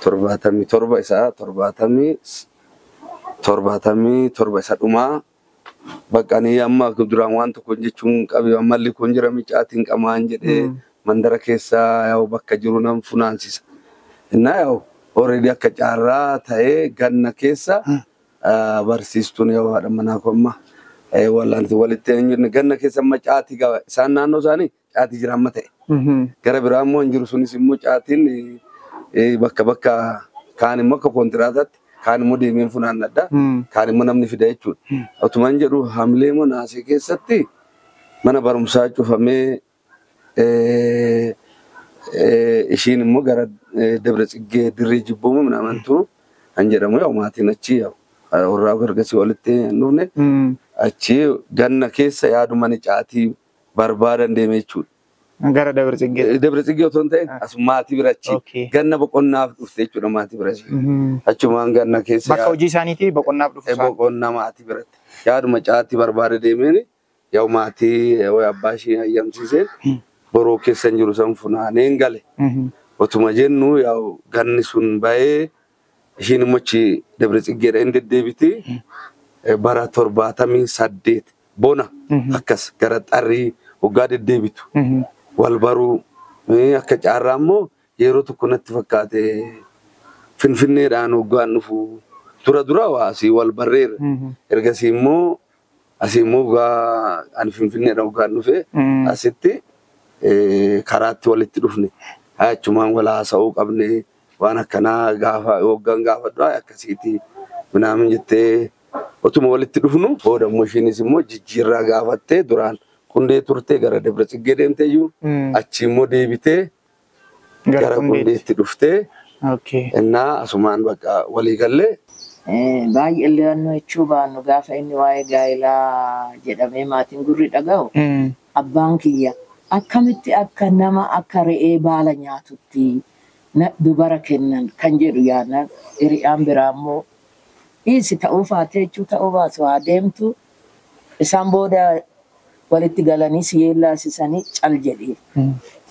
77 isaa 77 isa dhumaa baqanii amma duraan waan tokko jechuun qabe ammalli kun jira micaatiin qamaan jedhee mandara keessaa yaa'u bakka jiru nan funaansisa. Innaa yaa'u already akka caarraa ta'ee ganna keessa barsiistuun yaa'u haadha manaa koo amma wallaanti walitti hin ganna keessa amma caatii qaba. Isaan naannoo isaanii caatii jira amma ta'e. Gara biraa immoo hin jiru sunis immoo caatiin bakka bakka kaan immoo akka kontiraataatti kaan immoo deemeen funaannadha. Kaan immoo namni fida jechuudha. Otumaan jedhu Hamlee moo Naasee keessatti mana barumsaa cufamee ishiin immoo gara Dabra Tsiggee Dirree Jibboo moo minaaman turu kan jedhamu yaa'u maatiin achi yaa'u warraa ergasii walitti hin dhufne achi ganna keessa yaaduma ni caatii barbaadan deeme jechuudha. Gara Dabra Tsiggee. Dabra Tsiggee otoo hin ta'in as maatii bira achi ganna boqonnaaf dhufte jechuudha maatii bira achi. Achumaan ganna keessa. Bakka hojii isaaniitii boqonnaaf dhufu. Boqonnaa maatii biratti. Yaaduma caatii barbaada deemeen yaa'u maatii abbaa ishee hayyamsiiseen boroo keessa hin jiru san funaaneen gale. Otuma jennu yaa'u ganni sun ba'ee ishiin immoo achi Dabra Tsiggeedha hin deddeebiti. Bara 78 bona akkas gara xarrii waggaa deddeebitu. Wal baruu akka caarraa immoo yeroo tokko natti fakkaate Finfinneedhaan waggaan dhufu dura dura waa asii wal barreera. Ergasii immoo asii immoo waggaa ani Finfinneedhaan waggaan dhufe asitti karaatti walitti dhufne. Achumaan wal haasa'uu qabne waan akkanaa gaafa waggaan gaafadhu akkasiiti minaamin jettee otuma walitti dhufnu booda immoo ishiinis immoo jijjiirraa gaafattee duraan Qundee turtee gara Dabra Tsiggee deemtee jiru achi immoo deebitee gara Qundeetti dhuftee innaa asumaan bakka walii gallee. Baay'ee illee jechuu baannu gaafa inni waa'ee gaa'elaa jedhamee maatiin gurri dhaga'u abbaan kiyya akkamitti akka nama akka re'ee baala nyaatutti dubara kennan kan jedhu yaadna hiriyaan biraa immoo dhiisi ta'uu faatee jechuu ta'uu baasu haa deemtu isaan booda walitti galanii si yeellaasisanii cal jedhee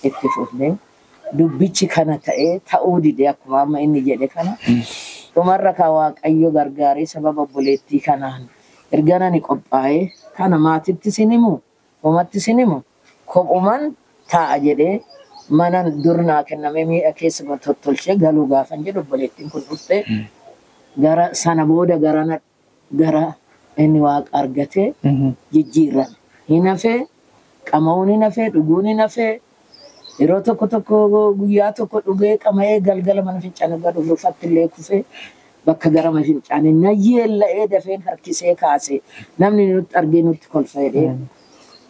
itti fufnee dubbichi kana ta'ee ta'uu dide akkuma amma inni jedhe kana dhumarra kan Waaqayyo gargaaree sababa obboleettii kanaan erga ani qophaa'ee kana maatitti sin himu homatti sin himu kophuman taa'a jedhee mana durnaa kennamee mi'a keessa tottolchee galuu gaafan jedhu obboleettiin kun dhuftee gara sana booda gara inni waaqa argatee jijjiirame. Hin hafee qama'uun hin hafee dhuguun hin hafee yeroo tokko tokko guyyaa tokko dhugee qama'ee galgala mana fincaanii gara dhufuufatti illee kufee bakka gara mana fincaanii na yeella'ee dafeen harkisee kaasee namni nutti argee nutti kolfa jedhee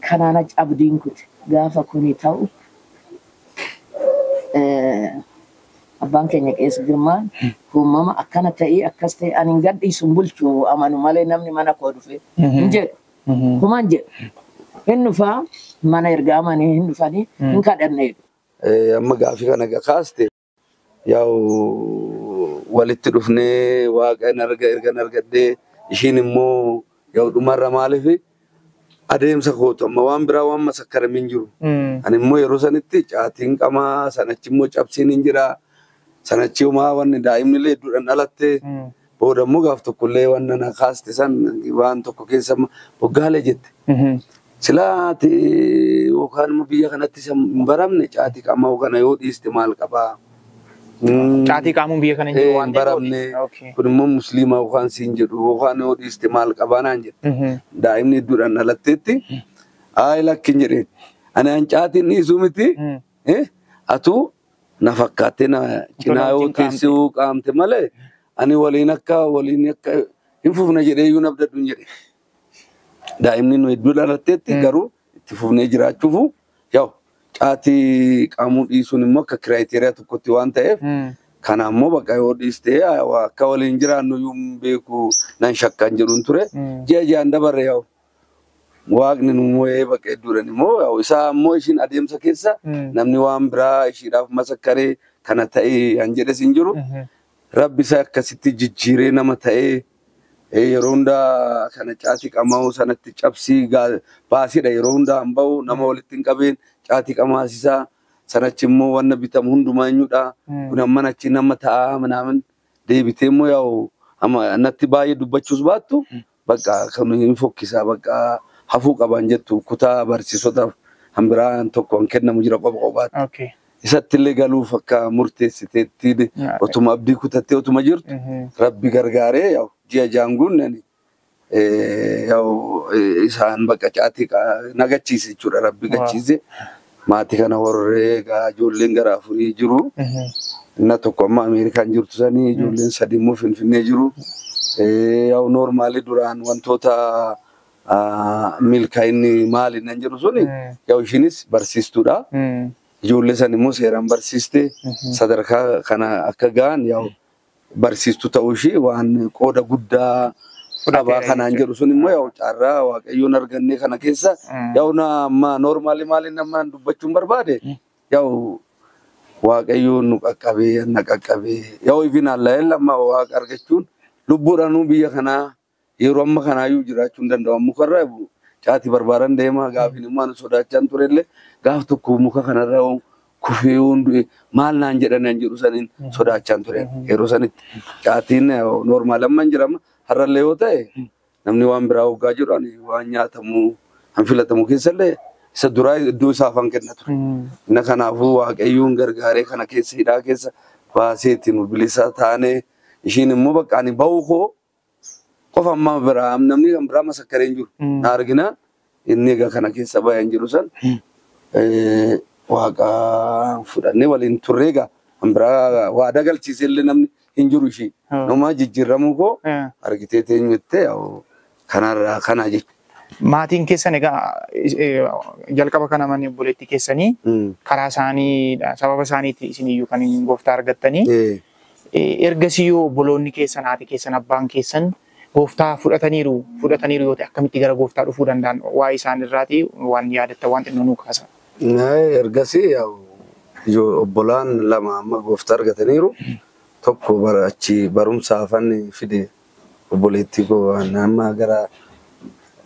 kanaan achi abdiin kute gaafa kuni ta'u abbaan keenya Qees Girmaan uumama akkana ta'ee akkas ta'e ani hin gadhiisu hin bulchu amanu malee namni mana koo dhufe hin jedhu. Kumaan jedhu. Hin dhufaa mana erga amanii hin dhufanii hin kadhanne jedhu. Amma gaafii kana kaaste yaa'u walitti dhufnee waaqa hin arga erga hin argadhee ishiin immoo yaa'u dhumarra maaliif adeemsa kootu amma waan biraa waan masakkarame hin jiru. Ani immoo yeroo sanitti caatiin qamaa sanachi immoo cabsiin hin jira. Sanachi homaa wanni daa'imni illee hedduudhaan dhalatte. Booda immoo gaaf tokkollee waan na kaaste san waan tokko keessa Boggaalee jette. Silaa ati yookaan immoo biyya kanatti hin baramne caatii qaamaa kana yoo dhiiste maal qabaa? Caatii qaamuun biyya kana hin jiru waan Hin baramne ta'eef. kun immoo musliima yookaan siin jedhu yookaan yoo dhiiste maal qabaa naan jette. Daa'imni hedduudhaan dhalatteetti ayi lakkin jedheen. Ani an caatiin dhiisuu miti. Atuu na fakkaattee na cinaa yoo teessee yoo qaamte malee ani waliin akka hin fufne jedhee iyyuu nabdadhu hin jedhe. Daa'imni nu hedduu dhalatteetti garuu itti fufnee jiraachuufu yaa'u caatii qaamuu dhiisuun immoo akka kiraayiteriyaa tokkotti waan ta'eef kana immoo bakka yoo dhiistee akka waliin jiraannu iyyuu hin beeku nan shakkaan jedhuun ture. Ji'a ji'aan dabarre yaa'u waaqni nu moo'ee bakka hedduudhaan immoo yaa'u isaa immoo ishiin adeemsa keessa namni waan biraa ishiidhaaf masakkaree kana ta'ee an jedhes hin jiru. Rabbi isaa akkasitti jijjiiree nama ta'ee yeroo hundaa kana caatii qamaa'uu sanatti cabsii baasiidha yeroo hundaa hin bahu nama walitti hin qabeen caatii qamaasisaa sanachi immoo wanna bitamu hundumaa eenyudha kun amman achi nama ta'a manaamin deebitee immoo yaa'u amma natti baay'ee dubbachuus baattu bakka kan hin fokkisaa bakka hafuu qaban jettu kutaa barsiisotaaf hambiraan tokko hin kennamu jira qofa qofaatti. Isatti illee galuuf akka murteessiteetti otuma abdii kutattee otuma jirtu rabbi gargaaree yaa'u ji'a jaanguun yaa'u isaan bakka caatii nagachiise jechuudha rabbi gachiise. Maatii kana horree egaa ijoolleen gara afurii jiru. Inna tokko amma Ameerikaan jirtu sanii ijoolleen sadi immoo Finfinnee jiru. Yaa'u noormaali duraan wantoota milkaa'inni maali nan jedhu suni yaa'u ishiinis barsiistuudha. Ijoollee san immoo seeraan barsiiste sadarkaa kana akka ga'an yaa'u barsiistuu ta'uu ishii waan qooda guddaa qabaa kanaan jedhu sun immoo yaa'u carraa waaqayyoon arganne kana keessa yaa'u na amma noormaali maali nama dubbachuun barbaade yaa'u waaqayyoon nu qaqqabee na qaqqabee yaa'u ifin allayeen amma waaqa argachuun lubbuudhaanuu biyya kanaa yeroo amma kanaayyuu jiraachuu hin danda'u. Mukarraa caatii barbaadan deema gaafin immoo ani sodaachaan turellee gaaf tokko muka kanarraa kufee yoon du'e maal naan jedhan naan jedhu saniin sodaachaan ture. Yeroo sanitti caatiin noormaal amma hin jirama. Har'allee yoo ta'e namni waan biraa hoggaa jiru ani waan nyaatamu han filatamu keessallee isa duraa iddoo isaaf han kenna ture. Inna kanaafuu waaqayyoon gargaaree kana keessa hidhaa keessa baaseetti nu bilisa taanee ishiin immoo bakka ani ba'uu koo qofa amma biraa namni kan biraa masakkaree hin jiru. Na argina inni egaa kana keessa ba'ee hin jiru san waaqa fudhannee waliin turre egaa kan biraa waadaa galchiisee illee namni hin jiru ishii. Nama jijjiiramuu koo argitee teenyuttee kanarraa kana jechuudha. Maatiin keessan egaa jalqaba kana manni obboleettii keessanii karaa isaanii sababa isaaniitti isiniyyuu kan gooftaa argattanii. Ergasii yoo obboloonni keessan haati keessan abbaan keessan gooftaa fudhataniiru yoo ta'e akkamitti gara gooftaa dhufuu danda'an waa'ee isaan irraati waan yaadattan waan xinnoo nuu kaasa. Ergasii obbolaan lama amma gooftaa argataniiru. Tokko achi barumsa afaan fide obboleettii koo amma gara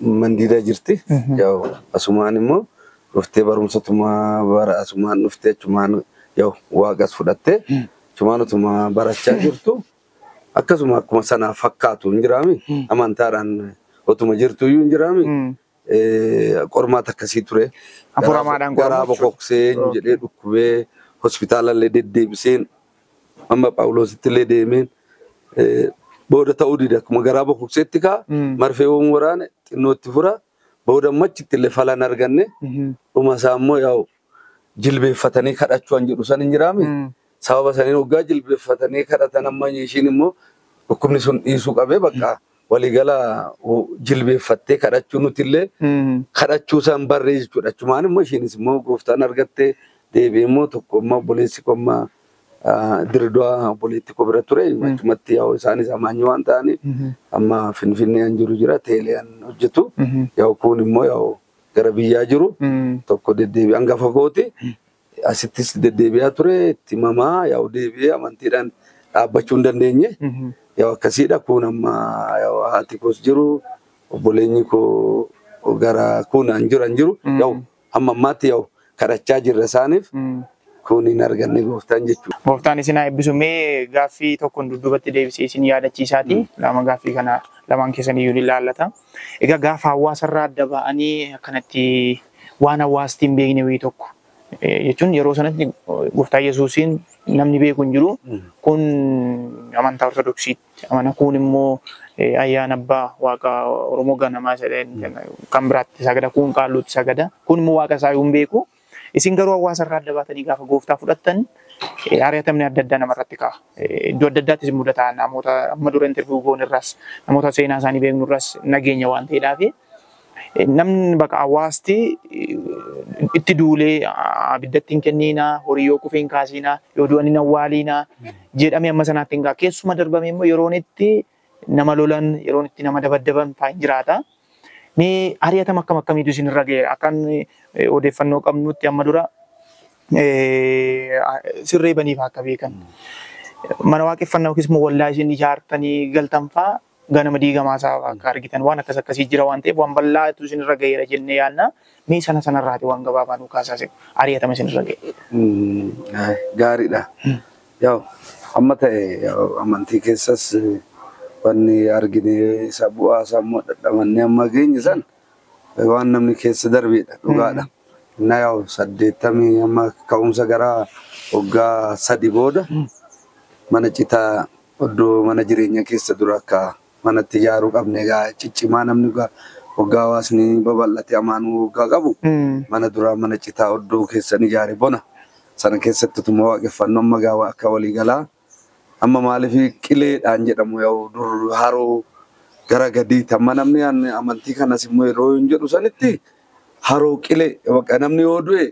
mandiidaa jirti. Yaa'u asumaan immoo dhuftee barumsa tumaa bara asumaan dhuftee achumaan yaa'u waaqas fudhattee achumaan utuma barachaa jirtu. Akkasuma akkuma sanaaf fakkaatu hin jiraami. Amantaadhaan otuma jirtu iyyuu hin jiraami. Qormaata akkasii ture. Hafuuramaadhaan garaa bokoksee jedhee dhukkubee hospitaalallee deddeebiseen amma Phaawulositti illee deemeen booda ta'uu dide akkuma garaa bokokseetti kaa marfee woon waraane xinnootti fura booda machitti illee falan arganne dhuma isaa immoo yaa'u jilbeeffatanii kadhachuu an jedhu san hin jiraami. Sababa saniin hoggaa jilbeeffatanii kadhatan amma ishiin immoo dhukkubni sun dhiisuu qabee bakka waliigala jilbeeffattee kadhachuu nuti illee kadhachuu san barree jechuudha. Achumaan immoo ishiinis immoo gooftaan argattee deebi'ee immoo tokko immoo obboleessi koo amma Dirridawaa obboleetti koo bira ture achumatti yaa'u isaanis amaanyii waan ta'aniif amma Finfinnee an jiru jira teelee an hojjetu yaa'u kun immoo yaa'u gara biyyaa jiru tokko deddeebi'ee hangafa kooti asittis deddeebi'aa ture itti mamaa yaa'u deebi'ee amantiidhaan dhaabbachuu hin dandeenye yaa'u akkasiidha kun amma yaa'u haati koos jiru obboleenyi koo gara kun an jiru yaa'u hamma ammaatti yaa'u kadhachaa jirra isaaniif. Kun hin arganne gooftaan jechuudha. Gooftaan isin haa eebbisu. Mee gaaffii tokkoon dudduubatti deebisee isin yaadachiisaati. Lama gaaffii kana lamaan keessan iyyuu ni ilaallata. Egaa gaafa hawaasarraa adda ba'anii akkanatti waan hawaasti hin beekne wayii tokko jechuun yeroo sanatti gooftaa Yesuusiin namni beeku hin jiru. Kun amantaa Ortodoksiitti amana. Kun immoo ayyaana abbaa waaqa Oromoo ganamaa jedheen kan biraatti sagada. Kun qaalluutti sagada. Kun immoo waaqa isaa hin beeku. Isin garuu hawaasarraa adda baatanii gaafa gooftaa fudhattan ari'atamni adda addaa namarratti ka'a. Iddoo adda addaattis mudata namoota amma dura interview goone irraas namoota seenaa isaanii beeknu irraas nageenya waan ta'eedhaafi namni bakka hawaasti itti duulee abiddatti hin kenniinaa, horii yoo kufe hin kaasiinaa, yoo du'an hin awwaaliinaa jedhamee amma sanaatti hin ga'a. Keessuma darbame immoo yeroon itti nama lolan, yeroon itti nama dabaddaban fa'aa hin jiraata. Mee ari'atama akkam akkamiitu isinirra ga'e? Akkan odeeffannoo qabnutti amma dura sirree baniif akka beekan. Mana waaqeffannaa yookiis immoo waldaa isin ijaartanii galtan fa'aa ganama diigamaa isaa akka argitan waan akkas akkasii jira waan ta'eef waan bal'aatu isinirra ga'eera jennee yaadna. Mee sana sanarraati waan gabaabaa nuu kaasaa ari'atama isinirra ga'e. Gaariidha. Yaa'u amma ta'e amantii keessas wanni argine isa bu'aa isaa immoo dhadhamannee amma geenye san waan namni keessa darbeedha dhugaadha. Innaa yaa'u 80 amma ka'umsa gara waggaa 3 booda mana citaa iddoo mana jireenya keessa dura akka manatti ijaaruu qabne egaa ciccimaa namni waggaa hawaasni babal'ate amaanuu waggaa qabu mana duraa mana citaa iddoo keessan ijaare bona sana keessatti utuma waaqeffannoo amma gaa akka waliigalaa amma maaliif qileedhaan jedhamu yaa'u dur haroo gara gadiitti amma namni amantii kanas immoo yeroo hin jedhu sanitti haroo qilee bakka namni yoo du'e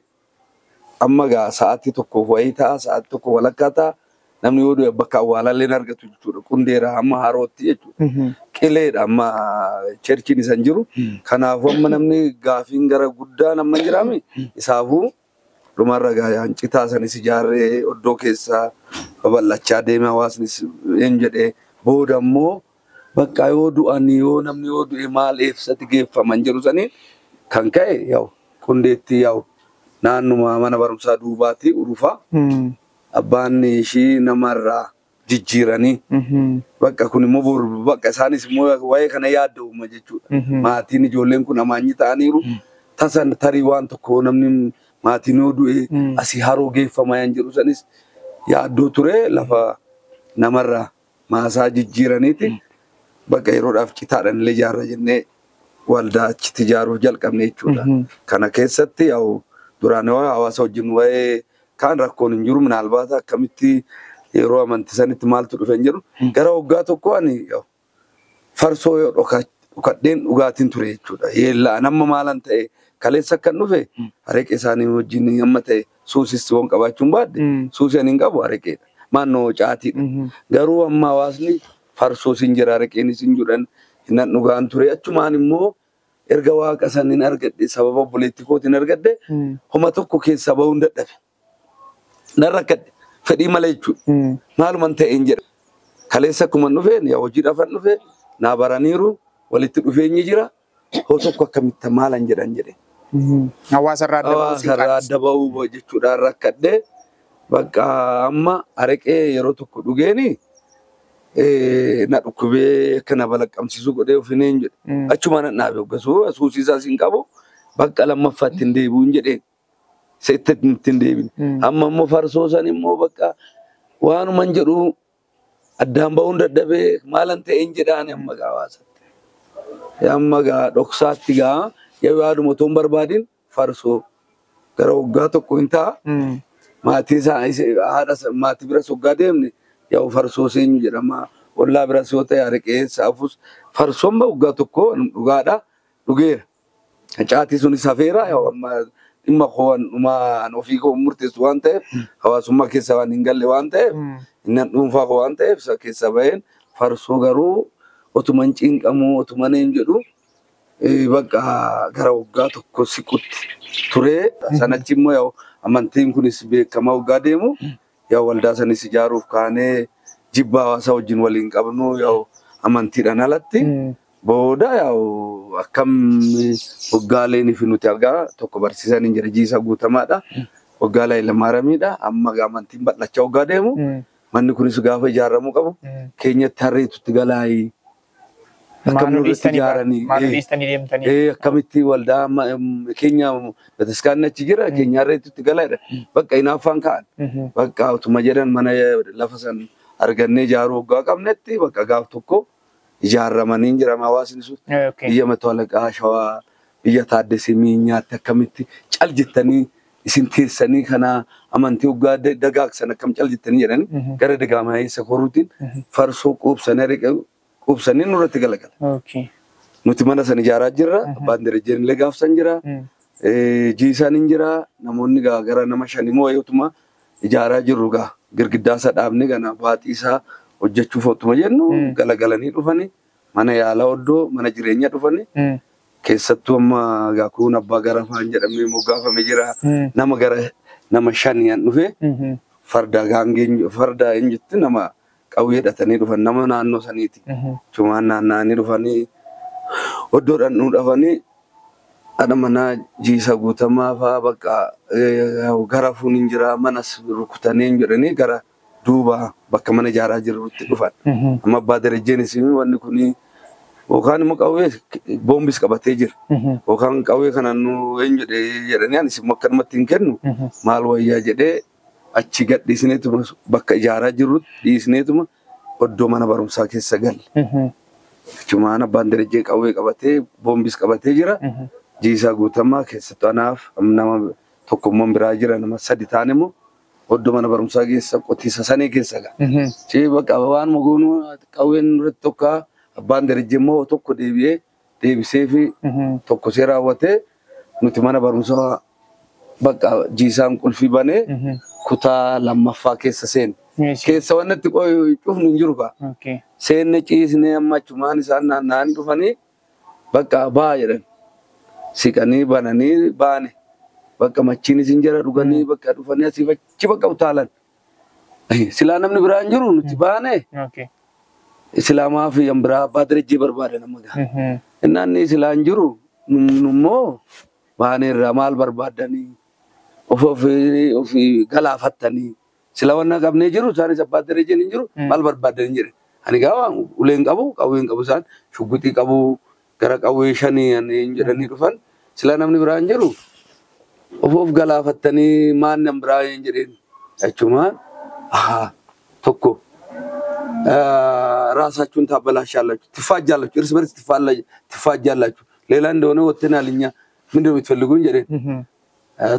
amma gaa sa'aatii tokko wayii ta'a sa'aatii tokko walakkaa ta'a namni yoo du'e bakka awwaalallee hin argatu jechuudha qundeera hamma harootti jechuudha qileedha amma cherchiin isa hin jiru kanaafuu amma namni gaafiin gara guddaan amma hin jiraame isaafuu dhumarra gaa citaa sanis ijaarree oddoo keessaa babal'achaa deeme hawaasnis hin jedhee booda immoo bakka yoo du'an yoo namni yoo du'e maal eessatti geeffaman jedhu saniin kan ka'e yaa'u qundeetti yaa'u naannuma mana barumsaa duubaatti urufaa abbaan ishii namarraa jijjiiranii bakka kun immoo boru bakka isaanis immoo waa'ee kana yaadda'uma jechuudha. Maatiin ijoolleen kun amaanyi ta'aniiru tasan tarii waan tokko namni maatiin yoo du'e asii haroo geeffama yaan jedhu sanis yaaddoo ture lafa namarraa maasaa jijjiiraniiti bakka yeroodhaaf citaadhaan illee ijaarra jennee waldaa achitti ijaaruuf jalqabne jechuudha. Kana keessatti yaa'u duraan hawaasa wajjin waa'ee kaan rakkoon hin jiru minaalbaata akkamitti yeroo amantii sanitti maaltu dhufe hin jedhu gara waggaa tokko ani farsoo yoo dhokadheen dhugaatiin ture jechuudha. Yeellaan amma maalan ta'e kaleessa akkan dhufe areeqee isaanii wajjin amma ta'e suusis waan qabaachuun baadde suusii ani hin qabu areeqeedha. Maannoo caatiidha. Garuu amma hawaasni farsoo sin jira areeqeenis hin jedhan hinnan dhugaan ture achumaan immoo erga waaqa saniin argadhe sababa obboleettii kootiin argadhe homa tokko keessaa bahuun dadhabe. Nan rakkadhe fedhii malee jechuudha. Maaluman ta'een jedha. Kaleessa akkuma dhufeen yaa hojiidhaafan dhufe naa baraniiru walitti dhufeenyi jira hoo tokko akkamitti maalan jedhan jedhe. Hawaasarraa adda bahuu Hawaasarraa adda bahuu jechuudhaan rakkadhe bakka amma araqee yeroo tokko dhugeeni na dhukkubee akka na balaqqamsiisu godhee ofineen jedhe. Achuma nan dhaabe hoggasuu suusiisaas hin qabu bakka lammaffaatti hin deebi'uun jedheen. Itti hin deebine. Amma immoo farsoo san immoo bakka waanuman jedhu addaan bahuun dadhabee maalan ta'een jedhaan amma gaa hawaasatti. Amma gaa dhoksaatti gaa yoo yaaduma otoo hin barbaadin farsoo gara waggaa tokko hin ta'a. Maatii isaa haadha maatii biras waggaa deemne yaa'u farsoo seenyu jedhama. Ollaa biras yoo ta'e araqee saafus farsoon waggaa tokko dhugaadha dhugeera. Caatii sunis hafeera yaa'u amma dhimma koo dhumaan ofii koo murteessu waan ta'eef hawaasummaa keessa waan hin galle waan ta'eef inni dhuunfaa koo waan ta'eef isa keessa baheen farsoo garuu otuma hin cinqamu otuma hin jedhu bakka gara waggaa tokko siqutti ture. Sanachi immoo yaa'u amantiin kunis beekamaa waggaa deemu yaa'u waldaa sanis ijaaruuf kaanee jibba hawaasaa wajjin waliin qabnu yaa'u amantiidhaan alatti booda yaa'u akkam waggaaleen fi nuti argaa tokko barsiisan hin jira jiisa guutamaadha. Waggaa Hayilamaariyaamiidha. Amma amantiin bal'achaa waggaa deemu manni kunis gaafa ijaaramuu qabu keenyatti harreetutti galaayii. Akkam nurratti ijaaranii. Maal dhiistanii deemtanii? Akkamitti waldaa keenya bataskaanni achi jira keenya harreetutti galaayidha. Bakka hinaaffaan ka'an. Bakka utuma jedhan mana lafa san argannee ijaaruu waggaa qabnetti bakka gaaf tokko ijaaramanii jirama hawaasni sun. Biyya Mato Alaqaa Shawaa biyya Taaddasee Miinyaatti akkamitti cal jettanii isin teessanii kana amantii waggaa dagaagsan akkam cal jettanii jedhanii gara dagaamaa koruutiin farsoo quubsanii quubsanii nurratti galagala. Nuti mana san ijaaraa jirra. Abbaan Darajjeen illee gaafsan jira. Jiisaan hin jira. Namoonni gara nama shan immoo utuma ijaaraa jirru gaa girgiddaa isaa dhaabnee gana baaxii isaa hojjechuuf otuma jennu galagalanii dhufanii mana yaalaa oddoo mana jireenyaa dhufanii keessattuu amma gaa kun abbaa garafaan jedhamee moggaafame jira. Nama gara nama shaniin dhufe farda gaangeen farda eenyutti nama qawwee hidhatanii dhufan nama naannoo saniiti. Cumaan naanna'anii dhufanii oddoodhaan nu dhufanii haadha manaa Jiisaa Guutamaa fa'aa bakka garafuun hin jira manas rukutanii hin jedhanii gara duuba bakka mana ijaaraa jirutti dhufan. Amma abbaa Darajjeenis wanni kun yookaan immoo qawwee boombis qabatee jira. Yookaan qawwee kana nu eenyu jedhanii anis immoo akkanumatti hin kennu maal wayyaa jedhee achi gadhiisneetuma bakka ijaaraa jirrutti dhiisneetuma oddoo mana barumsaa keessa galle. Achumaan abbaan Darajjee qawwee qabatee boombis qabatee jira. Jiisaa Guutamaa keessattuu anaaf nama tokkummaan biraa jira nama sadi ta'an immoo oddoo mana barumsaa keessa qotiisa sanii keessa ga'a. Ci bakka waan mogoonuu qawween irratti tokko abbaan Darajjee immoo tokko deebi'ee deebisee fi tokko see raawwatee nuti mana barumsaa bakka jiisaan qulfii banee kutaa lammaffaa keessa seenne. Keessa wanni itti cufnu hin jiru kaa. Seenne ciisnee amma achumaan isaan naanna'anii dhufanii bakka baa jedhan. Siqanii bananii baane. Bakka machiinis hin jira dhuganii bakka dhufanii asii achi bakka utaalan. Silaa namni biraa hin jiru nuti baane. Islaamaa fi yan biraa abbaa Darajjee barbaada nama gaa. Innaan silaa hin jiru nummoo baaneerraa maal barbaaddanii ofii galaafattanii sila wanna qabnee jiru isaanis abbaa Darajjeen hin jiru maal barbaaddanii jedhe. Ani gaa uleen qabu qawween qabu isaan shugguxii qabu gara qawwee shanii hin jedhanii dhufan sila namni biraa hin jiru of galaafattanii maan nam biraa hin jedheen achumaan tokko ራሳችሁን ታበላሻላችሁ፣ ትፋጃላችሁ፣ እርስ በርስ ትፋጃላችሁ። ሌላ እንደሆነ ወጥተናል እኛ ምንድን ነው የምትፈልጉን jedheen.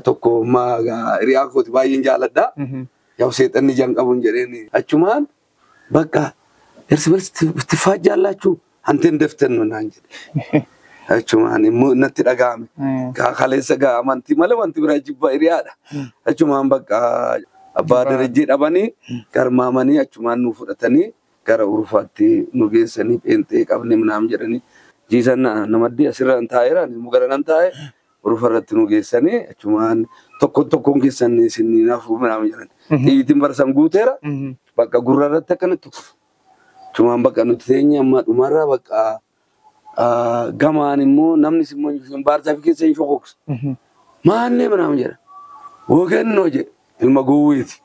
Tokko hiriyaa kooti baay'een jaaladha. Yaw seexanni ijaan qabuun jedheen achumaan bakka እርስ በርስ ትፋጃላችሁ አንተን ደፍተን ነው naan jedhe. Achumaan immoo natti dhaga'ame. Kaleessa gaa amantii malee wanti biraa jibba hiriyaadha. Achumaan bakka abbaa Darajjee dhabanii garmaamanii achumaan nu fudhatanii gara Urufaatti nu geessanii pheenxee qabne ምናምን jedhanii jiisan namaddii asirra hin taa'eera ani gara nan taa'e Urufa irratti nu geessanii achumaan tokkoon tokkoon keessan isin nafu ምናምን jedhan. Xiyyitiin barsan guuteera bakka gurra irratti akkanatti kufu. Achumaan bakka nuti teenye amma dhumarra bakka gamaan immoo namni immoo baarsaa fi keessa hin shokoksa. Maallee ምናምን jedha. Wogannoo jedhe. Ilma gowwiiti.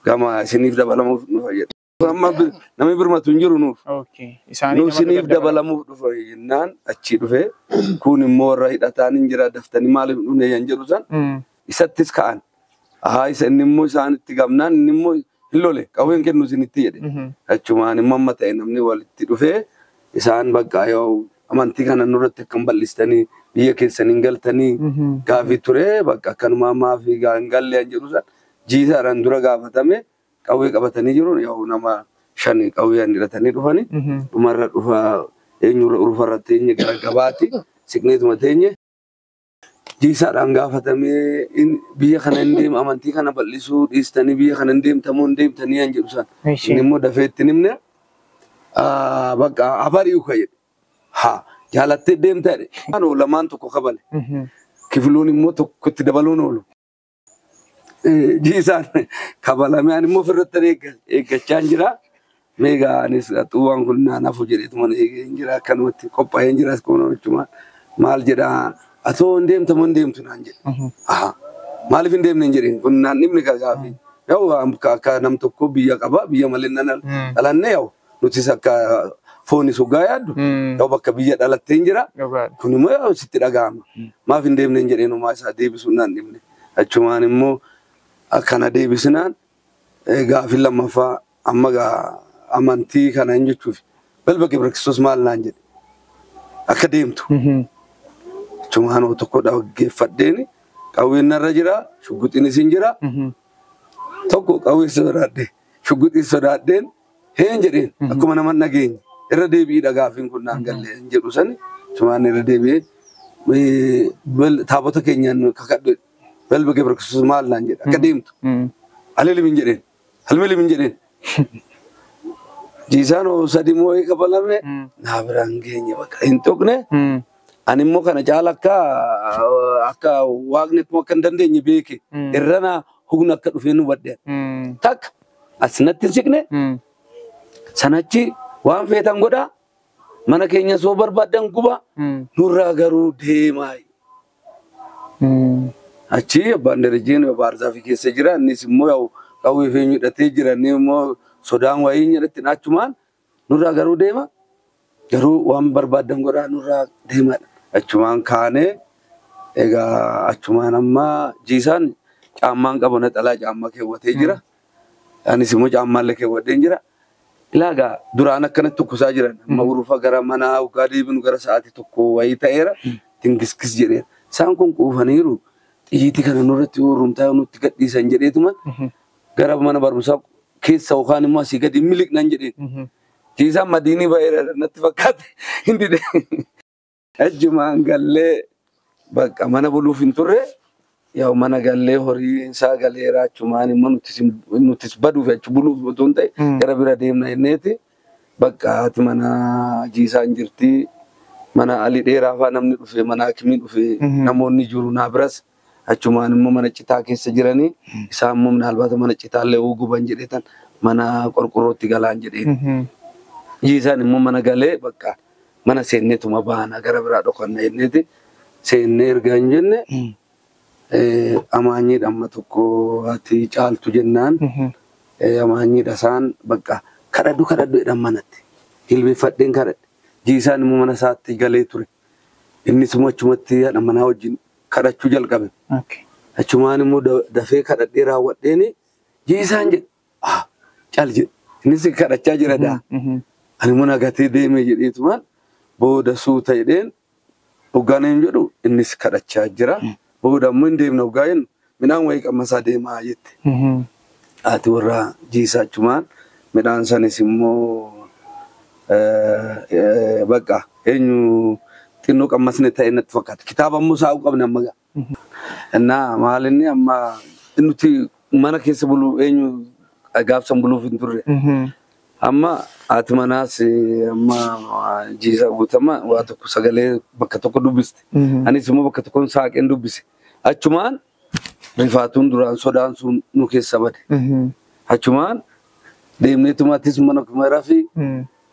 Gama isiniif dabalamuuf dhufa jedhe. Amma namni birmatu hin jiru nuuf. Nu isiniif dabalamuuf dhufa jennaan achi dhufe kun immoo warra hidhataan hin jira daftanii maaliif dhufne yan jedhu san isattis ka'an. Ahaa isa inni immoo isaanitti gamnaan inni immoo hin lole qawween kennu isinitti jedhe. Achumaan immoo amma ta'e namni walitti dhufee isaan bakka yoo amantii kana nurratti akkam bal'istanii biyya keessan hin galtanii gaafii ture bakka akkanumaa maafi hin galle yan jedhu san jiisaadhaan dura gaafatame qawwee qabatanii jiru yoo nama shan qawwee hidhatanii dhufanii dhumarra dhufa eenyurra urufarra teenye gara gabaatti siqneetuma teenye jiisaadhaan gaafatamee biyya kana hin deemu amantii kana bal'isuu dhiistanii biyya kana hin deemtamoo hin deemtanii yan jedhu san inni immoo dafee itti himne bakka abari'u ka jedhe haa jaalattee deemta jedhe lamaan tokko kabale kifiluun immoo tokkotti dabaluun oolu. Jiisaan kabalame ani immoo ofirratti eeggachaa jira. Meegaa anis xuwwaan kun naanafu jedheetuma eegee hin jira akkanumatti qophaa'ee hin jira jechuudha maal jedhaa atoo hin deemtamoo hin deemtu naan jedhe. Maaliif hin deemne hin jedhin kun naan dhibni gaafi. Yaa'u akka nam tokko biyya qaba biyya malee nan dhalanne yaa'u nutis akka foonis hoggaa yaaddu yaa'u bakka biyya dhalattee hin jira. Kun immoo yaa'u sitti dhaga'ama. Maaf hin deemne hin jedheen homaa isaa deebisuun naan dhibne. Achumaan immoo akkana deebisinaan gaafii lammaffaa amma amantii kana hin jechuuf balba Gibra Kiristoos maal naan jedhe akka deemtu. Achumaan tokko dhaggeeffadheeni qawween narra jira shugguxiinis hin jira. Tokko qawwee sodaadhe shugguxii sodaadheen heen jedheen akkuma nama nageenye irra deebi'ii gaafiin kun naan galle hin jedhu sani achumaan irra deebi'ee taabota keenyaan kakadhu balba Gibra Kiristoos maal naan jedhe akka deemtu. Alilim hin jedheen halmilim hin jedheen. Jiisaan sadi moo'ee qabalame naa biraan geenye bakka hin tuqne. Ani immoo kana caala akka waaqni akkuma akka hin dandeenye beeke irra humna akka dhufee nu badde. Takka asinatti hin siqne sanachi waan feetan godhaa mana keenya soo barbaaddan guba nurraa garuu deemaa. Achi abbaan darajeen baarzaafii keessa jira innis immoo yaa'u qawwee fe'ee hidhatee jira inni immoo sodaan wayii jedhatti achumaan nurraa garuu deema garuu waan barbaaddan godhaa nurraa deemaadha. Achumaan kaanee egaa achumaan amma jiisaan caammaan qabu naxalaa caammaa keewwatee jira. Anis immoo caammaallee keewwadhee jira. Ilaagaa duraan akkanatti tokkosaa jiran amma urufa gara manaa hoggaa deebinu gara sa'aatii tokko wayii ta'eera tingiskis jedheera. Isaan kun quufaniiru xiyyiitii kana nurratti urumtaa nutti gadhiisan jedheetuma gara mana barumsaa keessa yookaan immoo asii gadi miliqnan jedheen. Jiisaan madiinii ba'eera natti fakkaate hin dide. Achumaan gallee bakka mana buluuf hin turre yaa'u mana gallee horii isaa galeera achumaan immoo nutis baduuf achi buluuf otoo hin ta'e gara bira deemna jenneeti bakka haati mana jiisaan jirti mana alii dheeraa fa'aa namni dhufe mana hakimii dhufe namoonni jiru naa biras achumaan immoo mana citaa keessa jiranii isaan immoo minaalbaata mana citaallee guban jedheetan mana qorqorrootti galaan jedheen. Jiisaan immoo mana galee bakka mana seenneetuma baana gara biraa dhokanna jenneeti seennee erga hin jenne amaanyiidha amma tokko ati caaltu jennaan amaanyiidha isaan bakka kadhadhu kadhadhu jedhan manatti jilbeeffadheen kadhadhe jiisaan immoo mana isaatti galee ture innis immoo achumatti haadha manaa wajjin kadhachuu jalqabe. Achumaan immoo dafee kadhadhee raawwadheeni jiisaan jedhe cal jedhe innis kadhachaa jira daa ani immoo nagatee deemee jedheetumaan booda suuta jedheen hoggaan hin jedhu innis kadhachaa jira. Booda immoo hin deemne hoggaa jennu midhaan wayii qammasaa deemaa jette. Haati warra jiisaa achumaan midhaan sanis immoo bakka eenyu xinnoo qammasne ta'e natti fakkaata. Kitaaba immoo saa'uu qabne amma ga'a. Innaa maal inni amma nuti mana keessa buluu eenyu gaafsan buluuf hin turre. Amma haati manaas amma jiisaa guutama waa tokko sagalee bakka tokko dubbiste. Anis immoo bakka tokkoon saaqeen dubbise. Achumaan rifaatuun duraan sodaan sun nu keessa bade. Achumaan deemneetuma atis mana kuma rafii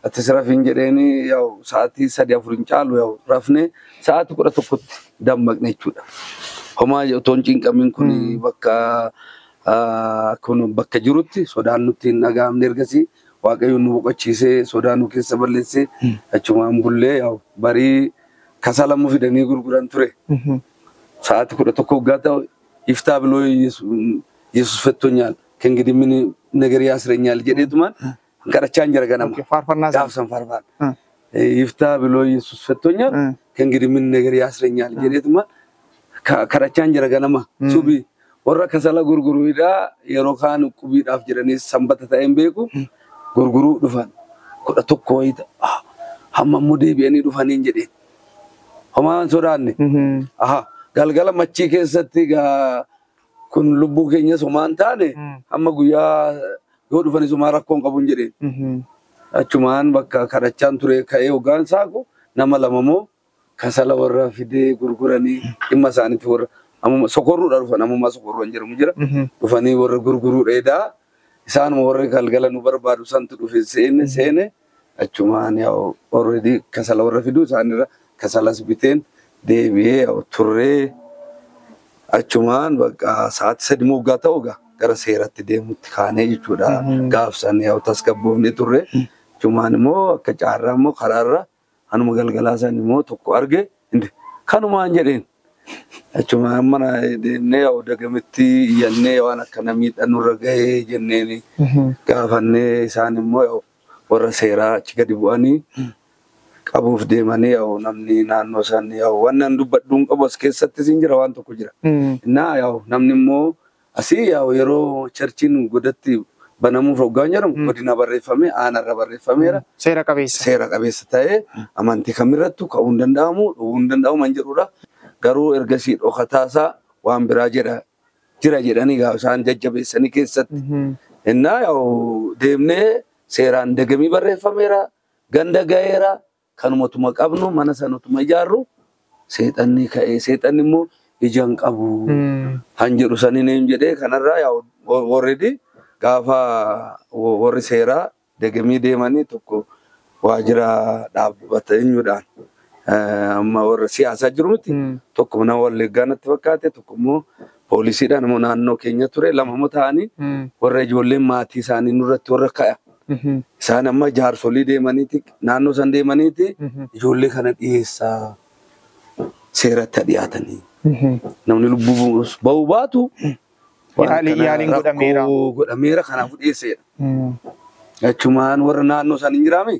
atis rafiin jedheeni yaa'u sa'aatii 3-4 hin caalu yaa'u rafnee sa'aatii 11tti dammaqne jechuudha. Homaa otoo hin cinqamin kun bakka kun bakka jirutti sodaan nutti hin dhaga'amne ergasii Waaqayyo nu boqochiisee sodaa nu keessa balleessee achumaan bullee yaa'u barii kasalamu fidanii gurguran ture. Sa'aatii 11 hoggaa ta'u iftaa biloo Yesuus fettonyaal ከእንግዲህ ምን ነገር ያስረኛል jedheetumaan kadhachaa jira ganama. Gaafsan farfaan. ይፍታ ብሎ ኢየሱስ ፈቶኛል ከእንግዲህ ምን ነገር ያስረኛል jedheetumaan kadhachaa jira ganama. Subi warra kasala gurguruudha yeroo kaan qubiidhaaf jedhanii sanbata ta'een beeku gurguruu dhufan 11 wayii hamma immoo deebi'anii dhufaniin jedheen. Homaa hin sodaanne. Galgala machii keessatti kun lubbuu keenyas homaa hin taane hamma guyyaa yoo dhufanis homaa rakkoon qabu hin jedheen. Achumaan bakka kadhachaan ture ka'ee hoggaan saaqu nama lama moo kasala warra fidee gurguranii dhimma isaaniitti warra ammuma sokorruudha dhufan ammuma sokorruu hin jedhamu jira dhufanii warra gurguruudha edaa isaanuma warra galgala nu barbaadu santu dhufe seene achumaan yaa'u already kasala warra fiduu isaanirra kasalas biteen deebi'ee yaa'u turree Achumaan bakka sa'aatii 3 moggaa ta'u gara seeratti deemutti kaanee jechuudha. Gaafsan yaa'u tasgabboofnee turre. Achumaan immoo akka caarraa immoo karaarra hanuma galgalaa san immoo tokko arge kanumaan jedheen. Achumaan mana deemnee yaa'u dagamitti iyyannee waan akkana miidhaan nurra gahee jenneen gaafannee isaan immoo yaa'u warra seeraa achi gadi bu'anii qabuuf deemanii yaa'u namni naannoo san yaa'u waan nan dubbadhuun qabu as keessattis hin jira waan tokko jira. Innaa yaa'u namni immoo asii yaa'u yeroo charchiin godatti banamuuf hoggaan jedhamu godina barreeffame aanarra barreeffameera. Seera qabeessa. Seera qabeessa ta'ee amantii kamirrattu ka'uu hin danda'amu dhowwuu hin danda'amu man jedhudha. Garuu ergasii dhokataasaa waan biraa jira jedhanii gaafa isaan jajjabeessanii keessatti. Innaa yaa'u deemnee seeraan dagamii barreeffameera ganda ga'eera kanumatuma qabnu mana sanatuma ijaarru seexanni ka'ee seexanni immoo ija hin qabu. Han jedhu saniin eenyu jedhee kanarraa yaa'u warri gaafa warri seeraa dagamii deemanii tokko waajjira dhaabbata eenyuudhaan amma warra siyaasaa jiru miti tokko mana Wallaggaa natti fakkaate tokko immoo poolisiidhaan immoo naannoo keenya ture lama immoo ta'anii warra ijoolleen maatii isaanii nurratti warra ka'a. Isaan amma jaarsolii deemaniiti naannoo san deemaniiti ijoollee kana dhiyeessaa seeratti dhiyaatanii. Namni lubbuu ba'uu baatu Yaaliin godhameera. Godhameera kanaafuu dhiyeesseedha. Achumaan warra naannoo san hin jiraame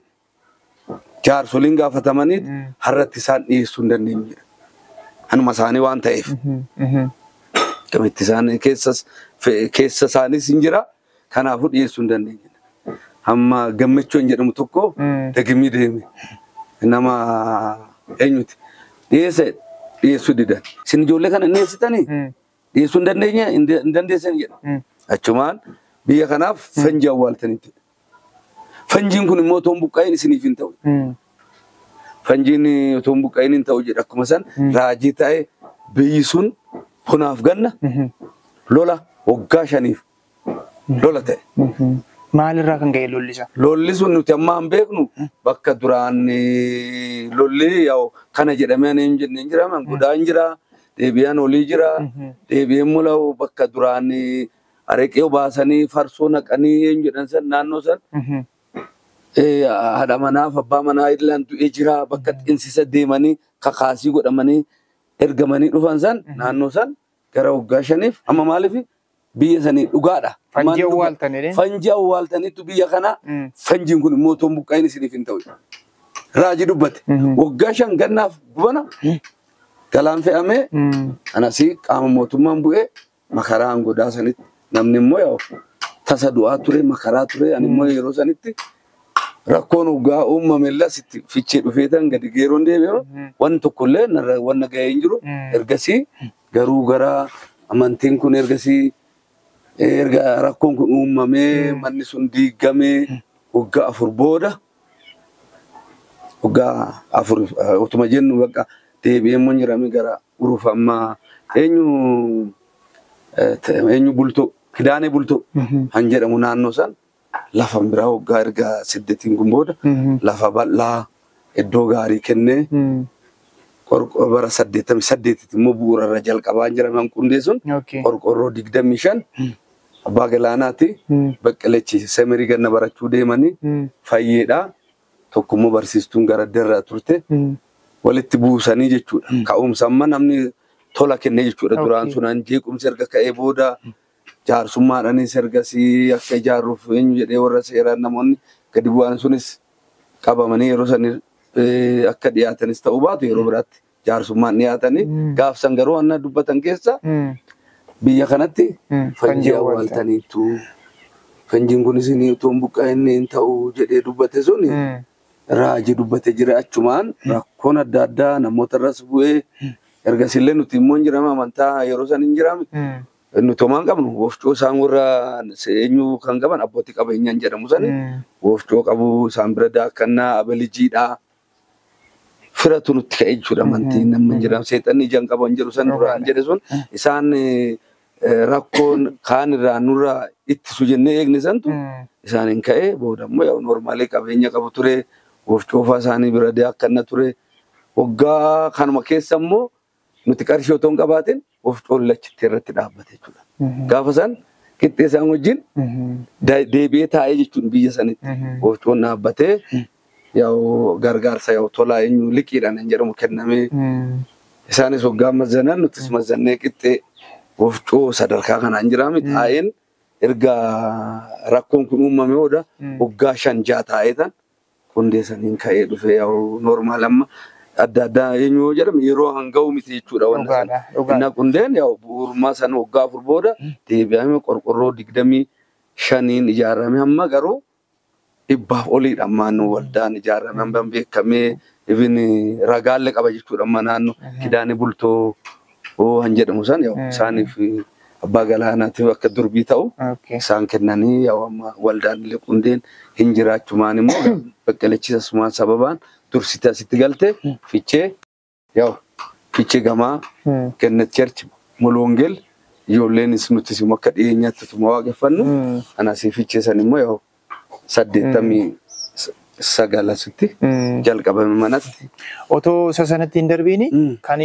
jaarsoliin gaafatamanii har'atti isaan dhiyeessuu hin dandeenyedha. Hanuma isaanii waan ta'eef. Kamitti isaan keessa isaanis hin jira kanaafuu dhiyeessuu hin dandeenyedha. Amma gammachuun jedhamu tokko dagimii deeme nama eenyuti dhiyeesse dhiyeessuu didan. Isin ijoollee kana hin dhiyeessitanii dhiyeessuu hin dandeenye hin dandeessan jedha. Achumaan biyya kanaaf fanjii awwaaltaniitu. Fanjiin kun immoo otoo hin buqqa'in isiniif hin ta'u. Fanjiin otoo hin buqqa'in hin ta'u jedha akkuma san raajii ta'e biyyi sun bonaaf ganna lola waggaa 5 lola ta'e. Maalirraa kan ka'e lolli isaa? Lolli sun nuti amma hin beeknu bakka duraan lolli yaa'u kana jedhamee ani hin jenne hin jira godaan jira deebi'aan olii jira deebi'een mul'atu bakka duraan araqee baasanii farsoo naqanii eenyu jedhan san naannoo san haadha manaaf abbaa manaa illaan du'ee jira bakka xinsisa deemanii kakaasii godhamanii ergamanii dhufan san naannoo san gara waggaa 5 amma maaliif biyya sanii dhugaadha. Fanjii awwaaltanii. Fanjii awwaaltaniitu biyya kana fanjiin kun immoo otoo hin buqqa'in isiniif hin ta'u. Raajii dubbate. Waggaa 5 gannaaf gubana galaan fe'amee anasii qaama mootummaan bu'ee makaraan godaa sanitti namni immoo yaa'u tasa du'aa ture makaraa ture ani immoo yeroo sanitti rakkoon waggaa uumame illee asitti fichee dhufeetan gadi geeroon deebi'u waan tokkollee wanna ga'ee hin jiru ergasii garuu gara amantiin kun ergasii erga rakkoon kun uumamee manni sun diigamee waggaa 4 booda waggaa 4 utuma jennu bakka deebi'ee immoo jirame gara urufa amma eenyu bultoo Kidaanee bultoo han jedhamu naannoo san lafa biraa waggaa erga 8 kun booda lafa bal'aa iddoo gaarii kennee qorqorroo bara 88 immoo bu'uurarra jalqabaa jirame hanqundee sun qorqorroo 25 abbaa galaanaati baqqalechi semirii ganna barachuu deemanii fayyeedha tokkommoo barsiistuun gara darraa turte walitti buusanii jechuudha. Ka'umsa amma namni tola kennee jechuudha. Duraan sunaan jeequmsi erga ka'ee booda jaarsummaadhaanis ergasii akka ijaarruuf eenyu jedhee warra seeraan namoonni gadi bu'an sunis qabamanii yeroo san akka dhiyaatanis ta'uu baatu yeroo biraatti jaarsummaan dhiyaatanii gaafsan garuu anna dubbatan keessa biyya kanatti fanjii awwaaltaniitu. Fanjiin kun isin otoo hin buqqa'in hin ta'u jedhee dubbate suni raajii dubbate jira achumaan rakkoon adda addaa namoota irras bu'ee ergasillee nuti immoo hin jirame amantaa yeroo san hin jirame nuti homaa hin qabnu wofcoo isaan warra eenyu kan qaban abbootii qabeenyaan jedhamu sani wofcoo qabu isaan bira daakkannaa abalijiidhaa firatu nutti ka'e jechuudha amantiin nama hin jedhamu seexanni ija hin qaban jedhu san duraan jedhe sun isaan rakkoon kaan irraa nurraa ittisu jennee eegne santu isaaniin ka'ee booda immoo yaa'u normaalee qabeenya qabu ture wofcoofaa isaanii bira daakkanna ture waggaa kanuma keessa immoo nuti qarshii otoo hin qabaatin Wofcoon lachitti irratti dhaabbate jechuudha. Gaafa san qixxee isaan wajjin deebi'ee taa'ee jechuun biyya sanitti wofcoon dhaabbatee yaa'u gargaarsa yaa'u tolaa eenyu liqiidhaan hin jedhamu kennamee isaanis waggaa mazzanan nutis mazzannee qixxee wofcoo sadarkaa kanaan jiraame taa'een erga rakkoon kun uumame booda waggaa 5-6 taa'ee tan qundee saniin ka'ee dhufe yaa'u normaal amma adda addaa eenyu yoo jedhame yeroo hanga'u miti jechuudha wanta sana. Innaa qundeen yaa'u bu'uurummaa sana waggaa 4 booda deebi'ame qorqorroo 25 ijaarame hamma garuu 100 oliidha ammaa nu waldaan ijaarame hamma beekamee even ragaallee qaba jechuudha amma naannoo Kidaanii Bultoo han jedhamu san yaa'u isaaniif abbaa galaanaatiif akka durbii ta'u isaan kennanii yaa'u amma waldaan illee qundeen hin jiraachumaan immoo baqqalachiisa sumaan sababaan dursite asitti galte fichee yaa'u fichee gamaa Kennet Church Mulwongel ijoolleenis nutis immoo akka dhiyeenyaatti utuma waaqeffannu anasii fichee san immoo yaa'u 89 asitti jalqabame manatti. Otoo isa sanatti hin darbiini kan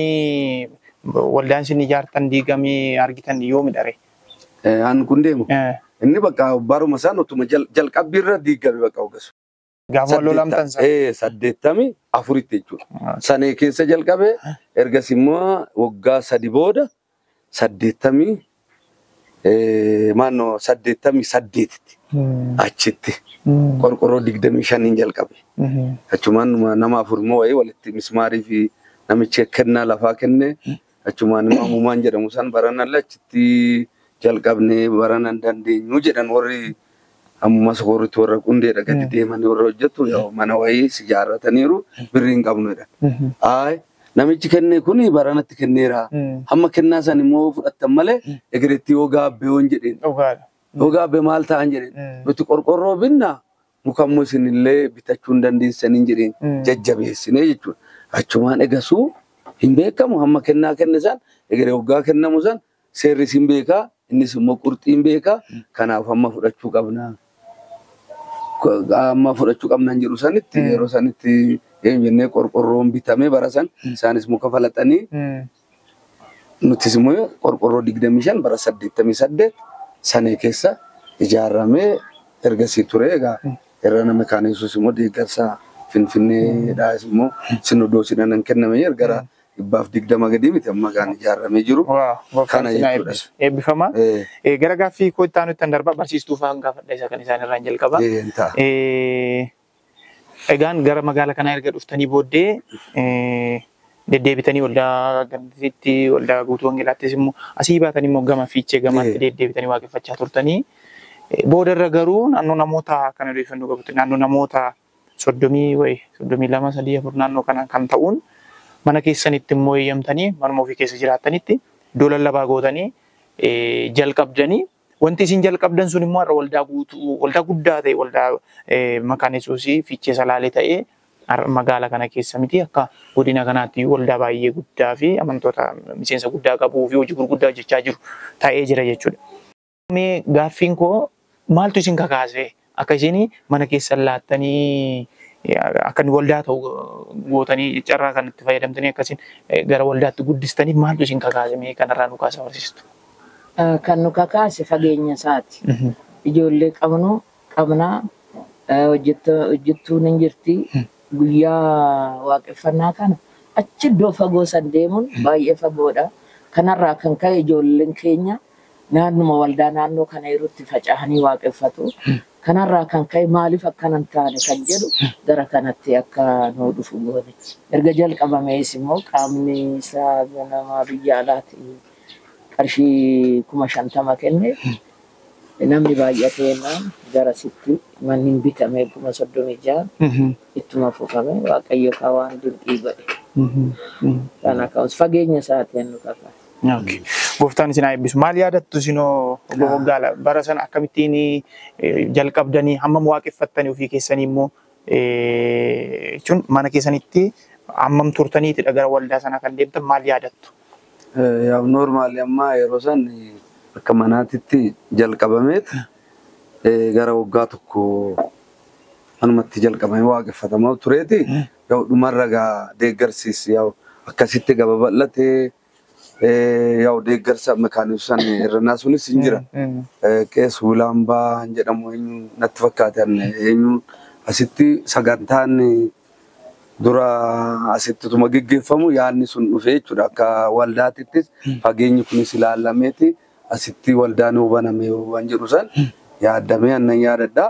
waldaan isin ijaartan diigamee argitan yoomi dharee? An kun deemu. Inni bakka baruma isaan utuma jalqabbiirra diigame bakka hoggasu. Gaafa wal lolamtan sana. 84 jechuudha. Sanee keessa jalqabe ergas immoo waggaa 3 booda 88 achitti qorqorroo 25 jalqabe. Achumaan nama 4 immoo wayii walitti mismaarii fi namichi kennaa lafaa kenne achumaan immoo ammumaan jedhamu san baranallee achitti jalqabnee baranan dandeenyu jedhan warri ammumas warritti warra qundeedha gadi deemanii warra hojjetu mana wayii si ijaarrataniiru birrii hin qabnu jedhan. Ayi namichi kenne kun baranatti kenneera. Hamma kennaa san immoo fudhattan malee egereetti yoo gaabbe yoon jedheen. Yoo gaabbe maal ta'an jedheen. Nuti qorqorroo binna mukammoo isinillee bitachuu hin dandeessaniin jedheen jajjabeessinee jechuudha. Achumaan egasuu hin beekamu hamma kennaa kenne san egeree hoggaa kennamu san seerris hin beekaa innis immoo qurxii hin beekaa kanaaf hamma fudhachuu qabna. Amma fudhachuu qabna jedhu sanitti yeroo sanitti eenyu jennee qorqorroon bitamee bara san isaanis muka falaxanii nutis immoo qorqorroo 25 bara 88 sanee keessa ijaaramee ergasii ture egaa irra nama kaaneessus immoo deeggarsa Finfinneedhaas immoo sinodoosidhaan kan kenname gara 120 gadi miti amma kan ijaaramee jiru. Kana jechuudha. Eebbifama. Gara gaaffii koo itti aanutti darba barsiistuu fa'aan gaafadha isa kan isaan irraan jalqaba. Egaan gara magaala kanaa erga dhuftanii booddee deddeebitanii waldaa gandiitti waldaa guutuu wangeelaattis immoo asii baatanii immoo gama fiichee gamaatti deddeebitanii waaqeffachaa turtanii. Boodarra garuu naannoo namoota kana odeeffannoo qabutti naannoo namoota 32 3 4 naannoo kanaan kan ta'uun mana keessanitti immoo eeyyamtanii manuma ofii keessa jiraattanitti iddoo lallabaa gootanii jalqabdanii wanti isin jalqabdan sun immoo har'a waldaa guutuu waldaa guddaa ta'e waldaa Makaana Yesuusii Fiichee Salaalee ta'ee magaala kana keessa miti akka godina kanaatti waldaa baay'ee guddaa fi amantoota miseensa guddaa qabuu fi hojii gurguddaa hojjechaa jiru ta'ee jira jechuudha. Mee gaaffiin koo maaltu isin kakaase akka isin mana keessan laattanii akka inni waldaa ta'u gootanii carraa kanatti fayyadamtanii akkasiin gara waldaatti guddistaniif maaltu isin kakaase mee kanarraa nu kaasa barsiistu? Kan nu kakaase fageenya isaati. Ijoollee qabnaa hojjettuun hin jirti. Guyyaa waaqeffannaa kana achi iddoo fagoo san deemuun baay'ee fagoodha. Kanarraa kan ka'e ijoolleen keenya naannuma waldaa naannoo kana yerootti faca'anii waaqeffatu. Kanarraa kan ka'e maaliif akkana hin taane kan jedhu gara kanatti akka nu dhufu goone. Erga jalqabamees immoo qaamni isaa nama biyya alaati qarshii 50,000 kenne namni baay'ateenaan gara sitti manni bitame 36,000 ittuma fufame waaqayyo kaa waan dinqii godhe. Kana ka'us fageenya isaatiin nu kakaase. Gooftaan isin haa eebbisu. Maal yaadattu isinoo obbo Boggaala bara sana akkamittiin jalqabdanii hammam waaqeffattanii ofii keessanii immoo jechuun mana keessanitti hammam turtaniitidha gara waldaa sanaa kan deemtan maal yaadattu? Yaa'u normaali amma yeroo san akka manaatitti jalqabameet gara waggaa tokko manumatti jalqabamee waaqeffatamaa tureeti. Yaa'u dhumarra gaa deeggarsiis yaa'u akkasitti gaba bal'atee Yaa'u deeggarsa mekaanibsaan irranaa sunis hin jira. Qees Wulaambaa jedhamu eenyu natti fakkaatan eenyu asitti sagantaan dura asittituma geggeeffamu yaadni sun dhufee jechuudha. Akka waldaatittis fageenyi kunis ilaalameeti asitti waldaan hubaname waan jedhu san yaadamee annan yaadadha.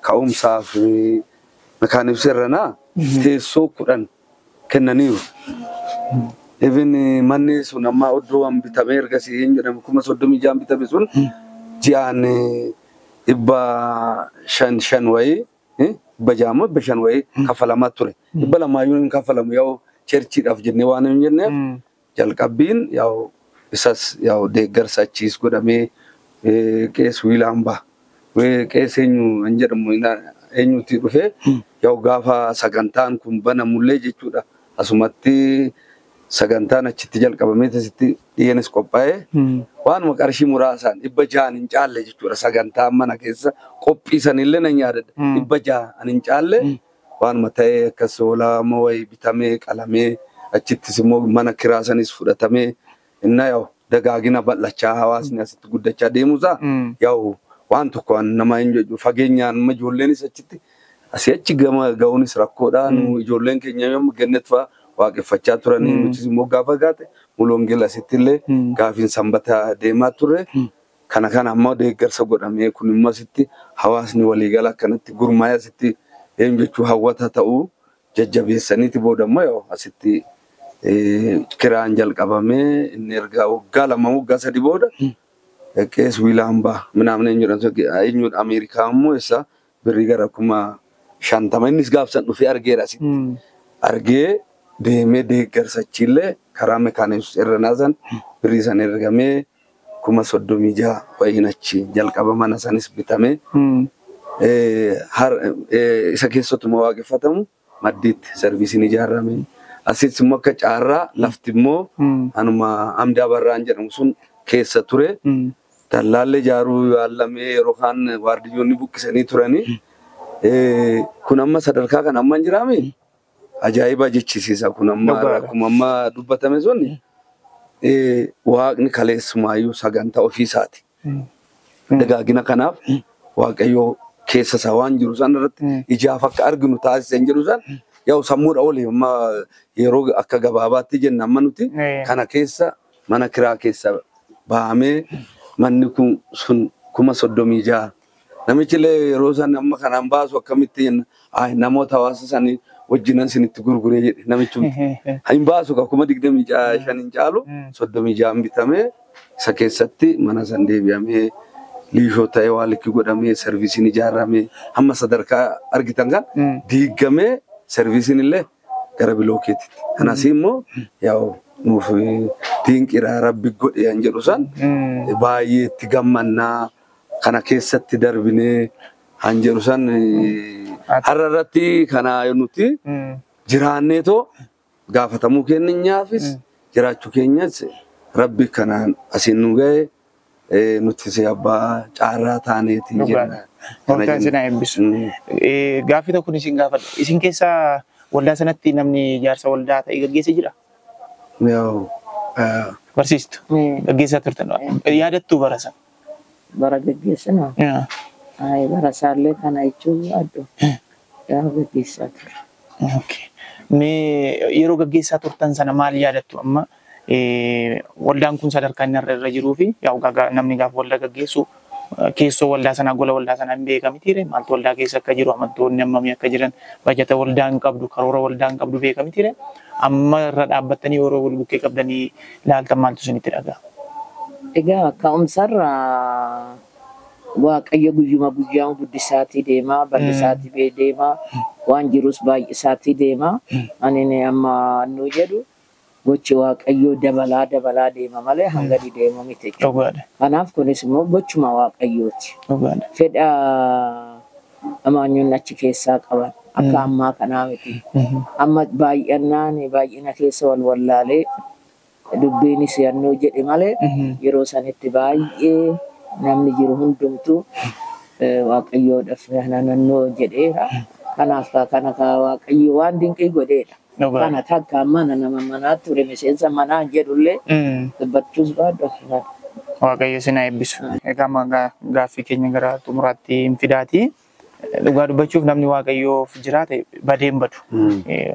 Ka'umsaaf mekaanibsi irranaa teessoo 10 kennaniiru. Even manni sun amma oddoo waan bitamee ergasii hin jedhamu 36,000 bitame sun ji'aan 500 wayii 600 500 wayii kaffalamaa ture. 200 hin kaffalamu yaa'u cherchiidhaaf jennee waan hin jenneef jalqabbiin yaa'u isas yaa'u deeggarsa achiis godhamee qees Wiilaambaa qees eenyu hin jedhamu eenyutti dhufee yaa'u gaafa sagantaan kun banamullee jechuudha. Asumatti sagantaan achitti jalqabamee asitti dhiyeenis qophaa'ee waanuma qarshii muraasaan 600 hin caalle jechuudha. Sagantaan mana keessa qophii sanillee nan yaadadha. 600 hin caalle waanuma ta'ee akkas hoolaa wayii bitamee qalamee achittis immoo mana kiraa sanis fudhatamee inna yaa'u dagaagina bal'achaa hawaasni asitti guddachaa deemuusaa yaa'u waan tokko nama hin jedhu fageenyaan amma ijoolleenis achitti asii achi gama ga'uunis rakkoodha. Nu ijoolleen keenya yommuu gannet fa'aa waaqeffachaa turanii nutis immoo gaafa gaate muloongel asitti illee gaafiin sanbata deemaa turre. Kana kana ammoo deeggarsa godhamee kun immoo asitti hawaasni waliigala akkanatti gurmaa'ee asitti eenyu jechuu hawwata ta'uu jajjabeessaniiti booda immoo yaa'u asitti kiraan jalqabamee inni erga waggaa 2 waggaa 3 booda qees Wiilaambaa minaamne eenyu Ameerikaa immoo isa birrii gara 50,000 innis gaafsan dhufee argeera asitti. Argee deemee deeggarsa achiillee karaa mekaanibsi irranaa san birrii san ergamee 36,000 wayiin achi jalqaba mana sanis bitamee isa keessattuu waaqeffatamu maddiitti sarviisiin ijaarame. Asitti immoo akka caarraa lafti immoo anuma Amdaa Barraan jedhamu sun keessa ture. Dallaallee ijaaruu yaallamee yeroo kaan waardiyyoonni buqqisanii turanii. Kun amma sadarkaa kan amma hin jiraame ajaa'iba jechisiisa. Kun amma akkuma amma dubbatame sun waaqni kaleessumaayyuu sagantaa ofiisaati. Dagaagina kanaaf waaqayyoo keessa isaa waan jiru san irratti ijaaf akka arginu taasisa hin jedhu san yaa'u sammuudha oli amma yeroo akka gabaabaatti jenna amma nuti kana keessa mana kiraa keessa bahamee manni kun sun 36,000. Namichi illee yeroo san amma kanaan baasu akkamitti jenna namoota hawaasa sanii wajjinan sinitti gurguree jedhe namichi hin baasu 25,000 hin caalu 36 bitamee isa keessatti mana san deebi'amee liishoo ta'ee waa likki godhamee sarviisiin ijaaramee hamma sadarkaa argitan kan diigamee sarviisiin illee gara bilookeetitti. Kanas immoo yaa'u nuuf dinqira rabbi godhe an jedhu san baay'ee itti gammannaa kana keessatti darbinee han jedhu san har'a irratti kana nuti jiraanneetoo gaafatamuu keenyaafis jiraachuu keenyas rabbi kanaan asiin nu ga'e nuti si abbaa caarraa taaneeti jenna. Gooftaan isin haa eebbisu. Gaaffii tokko isin gaafadha. Isin keessaa waldaa sanatti namni ijaarsa waldaa ta'e gaggeessa jira? Yaa'u. Barsiistu. Gaggeessaa turtan. Yaadattuu bara sana? Bara gaggeessinaa? Bara isaallee kana jechuun yaaddu. Yaa gaggeessaa ture. Mee yeroo gaggeessaa turtan sana maal yaadattu amma? Waldaan kun sadarkaa inni irra jiruu fi namni gaafa waldaa gaggeessu keessoo waldaa sanaa gola waldaa sanaa hin beekamitiire maaltu waldaa keessa akka jiru amantoonni hammamii akka jiran bajata waldaa hin qabdu karoora waldaa hin qabdu beekamitiire amma irra dhaabbattanii yeroo wal bukkee qabdanii ilaaltan maaltu isinitti dhaga'ama? Egaa ka'umsarra Waaqayyo guyyuma guyyaan guddisaatii deemaa bal'isaatii deemaa waan jirus baay'isaatii deemaa ani amma nu jedhu gochi Waaqayyoo dabalaa dabalaa deema malee hanga deemu miti jechuudha. Kanaaf kunis immoo gochuma Waaqayyooti. Fedha amaanyoonni achi keessaa qaban akka ammaa kanaa miti. Amma baay'inaan baay'ina keessa wal wallaalee dubbiinis yannoo jedhe malee yeroo sanitti baay'ee namni jiru hundumtuu Waaqayyoodhaaf naannoo jedheera. Kanaaf kana Waaqayyo waan dinqii godheedha. Kana takka mana nama manaa ture miseensa manaa jedhullee dubbachuus baadhu. Waaqayyo isin haa eebbisu. Egaa amma gaaffii keenya gara xumuraatti hin fidaati. Dhugaa dubbachuuf namni Waaqayyoof jiraate badee hin badu.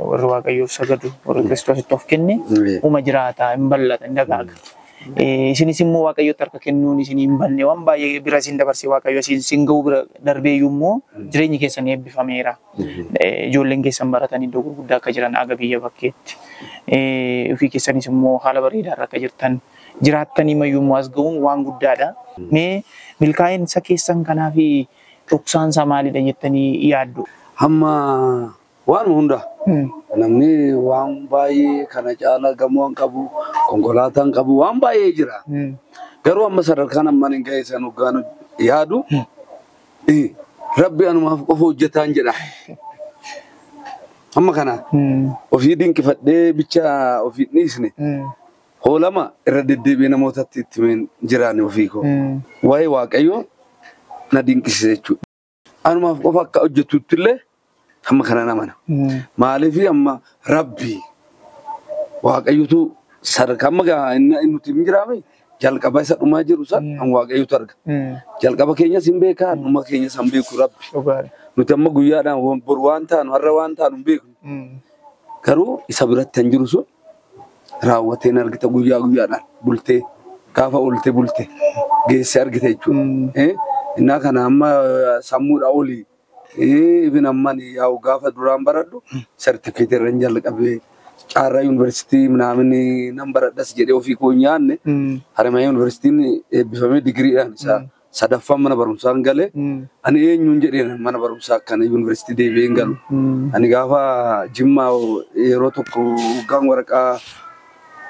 Warri Waaqayyoof sagadu, warri Kiristoositti of kenne uma jiraata, hin bal'ata, hin dagaaga. Isinis immoo Waaqayyootti harka kennuun isin hin banne waan baay'ee bira isin dabarsee Waaqayyo isin ga'uu bira darbeeyyuu immoo jireenyi keessan eebbifameera. Ijoolleen keessan baratan iddoo gurguddaa akka jiran aga biyya bakkeetti. Ofii keessanis immoo haala bareedaa irra akka jirtan jiraattanii mayyuu immoo as ga'uun waan guddaadha. Mee milkaa'insa keessan kanaa fi dhoksaan isaa maalidha jettanii yaaddu? Hamma waan hunda namni waan baay'ee kana caalaa gamoo hin qabu, konkolaataa hin qabu, waan baay'ee jira. Garuu amma sadarkaan ammaan hin ga'e san hoggaan yaadu Rabbi anumaaf qofa hojjetaan jedha. Amma kana ofii dinqifadhee bicha ofii dhiisne hoolama irra deddeebi'ee namootatti itti himeen jiraanne ofii koo. Waa'ee Waaqayyoo na dinqisiise jechuudha. Anumaaf qofa akka hojjetutti illee amma kana namana. Maaliif amma Rabbi Waaqayyotu sadarkaa amma inni nuti hin jiraame jalqaba isa dhumaa jiru san an Waaqayyotu arga. Jalqaba keenyas hin beekaa, dhuma keenyas hin beeku Rabbi. Nuti amma guyyaadhaan boru waan taanu har'a waan taanu hin beeknu. Garuu isa biratti kan jiru sun raawwateen argita guyyaa guyyaadhaan bultee gaafa ooltee bulte geessee argite jechuudha. Innaa kana amma sammuudha olii ibin amman yaa'u gaafa duraan baradhu sertifikeetii irra hin jalqabee caarraa yuunivarsiitii minaamin nan baradhas jedhee ofii koo hin yaadne Haramayaa yuunivarsiitiin eebbifamee digiriidhaan isa sadaffaan mana barumsaa hin galee ani eenyuun jedheen mana barumsaa akkana yuunivarsiitii deebi'ee hin galu. Ani gaafa Jimmaa yeroo tokko waggaan waraqaa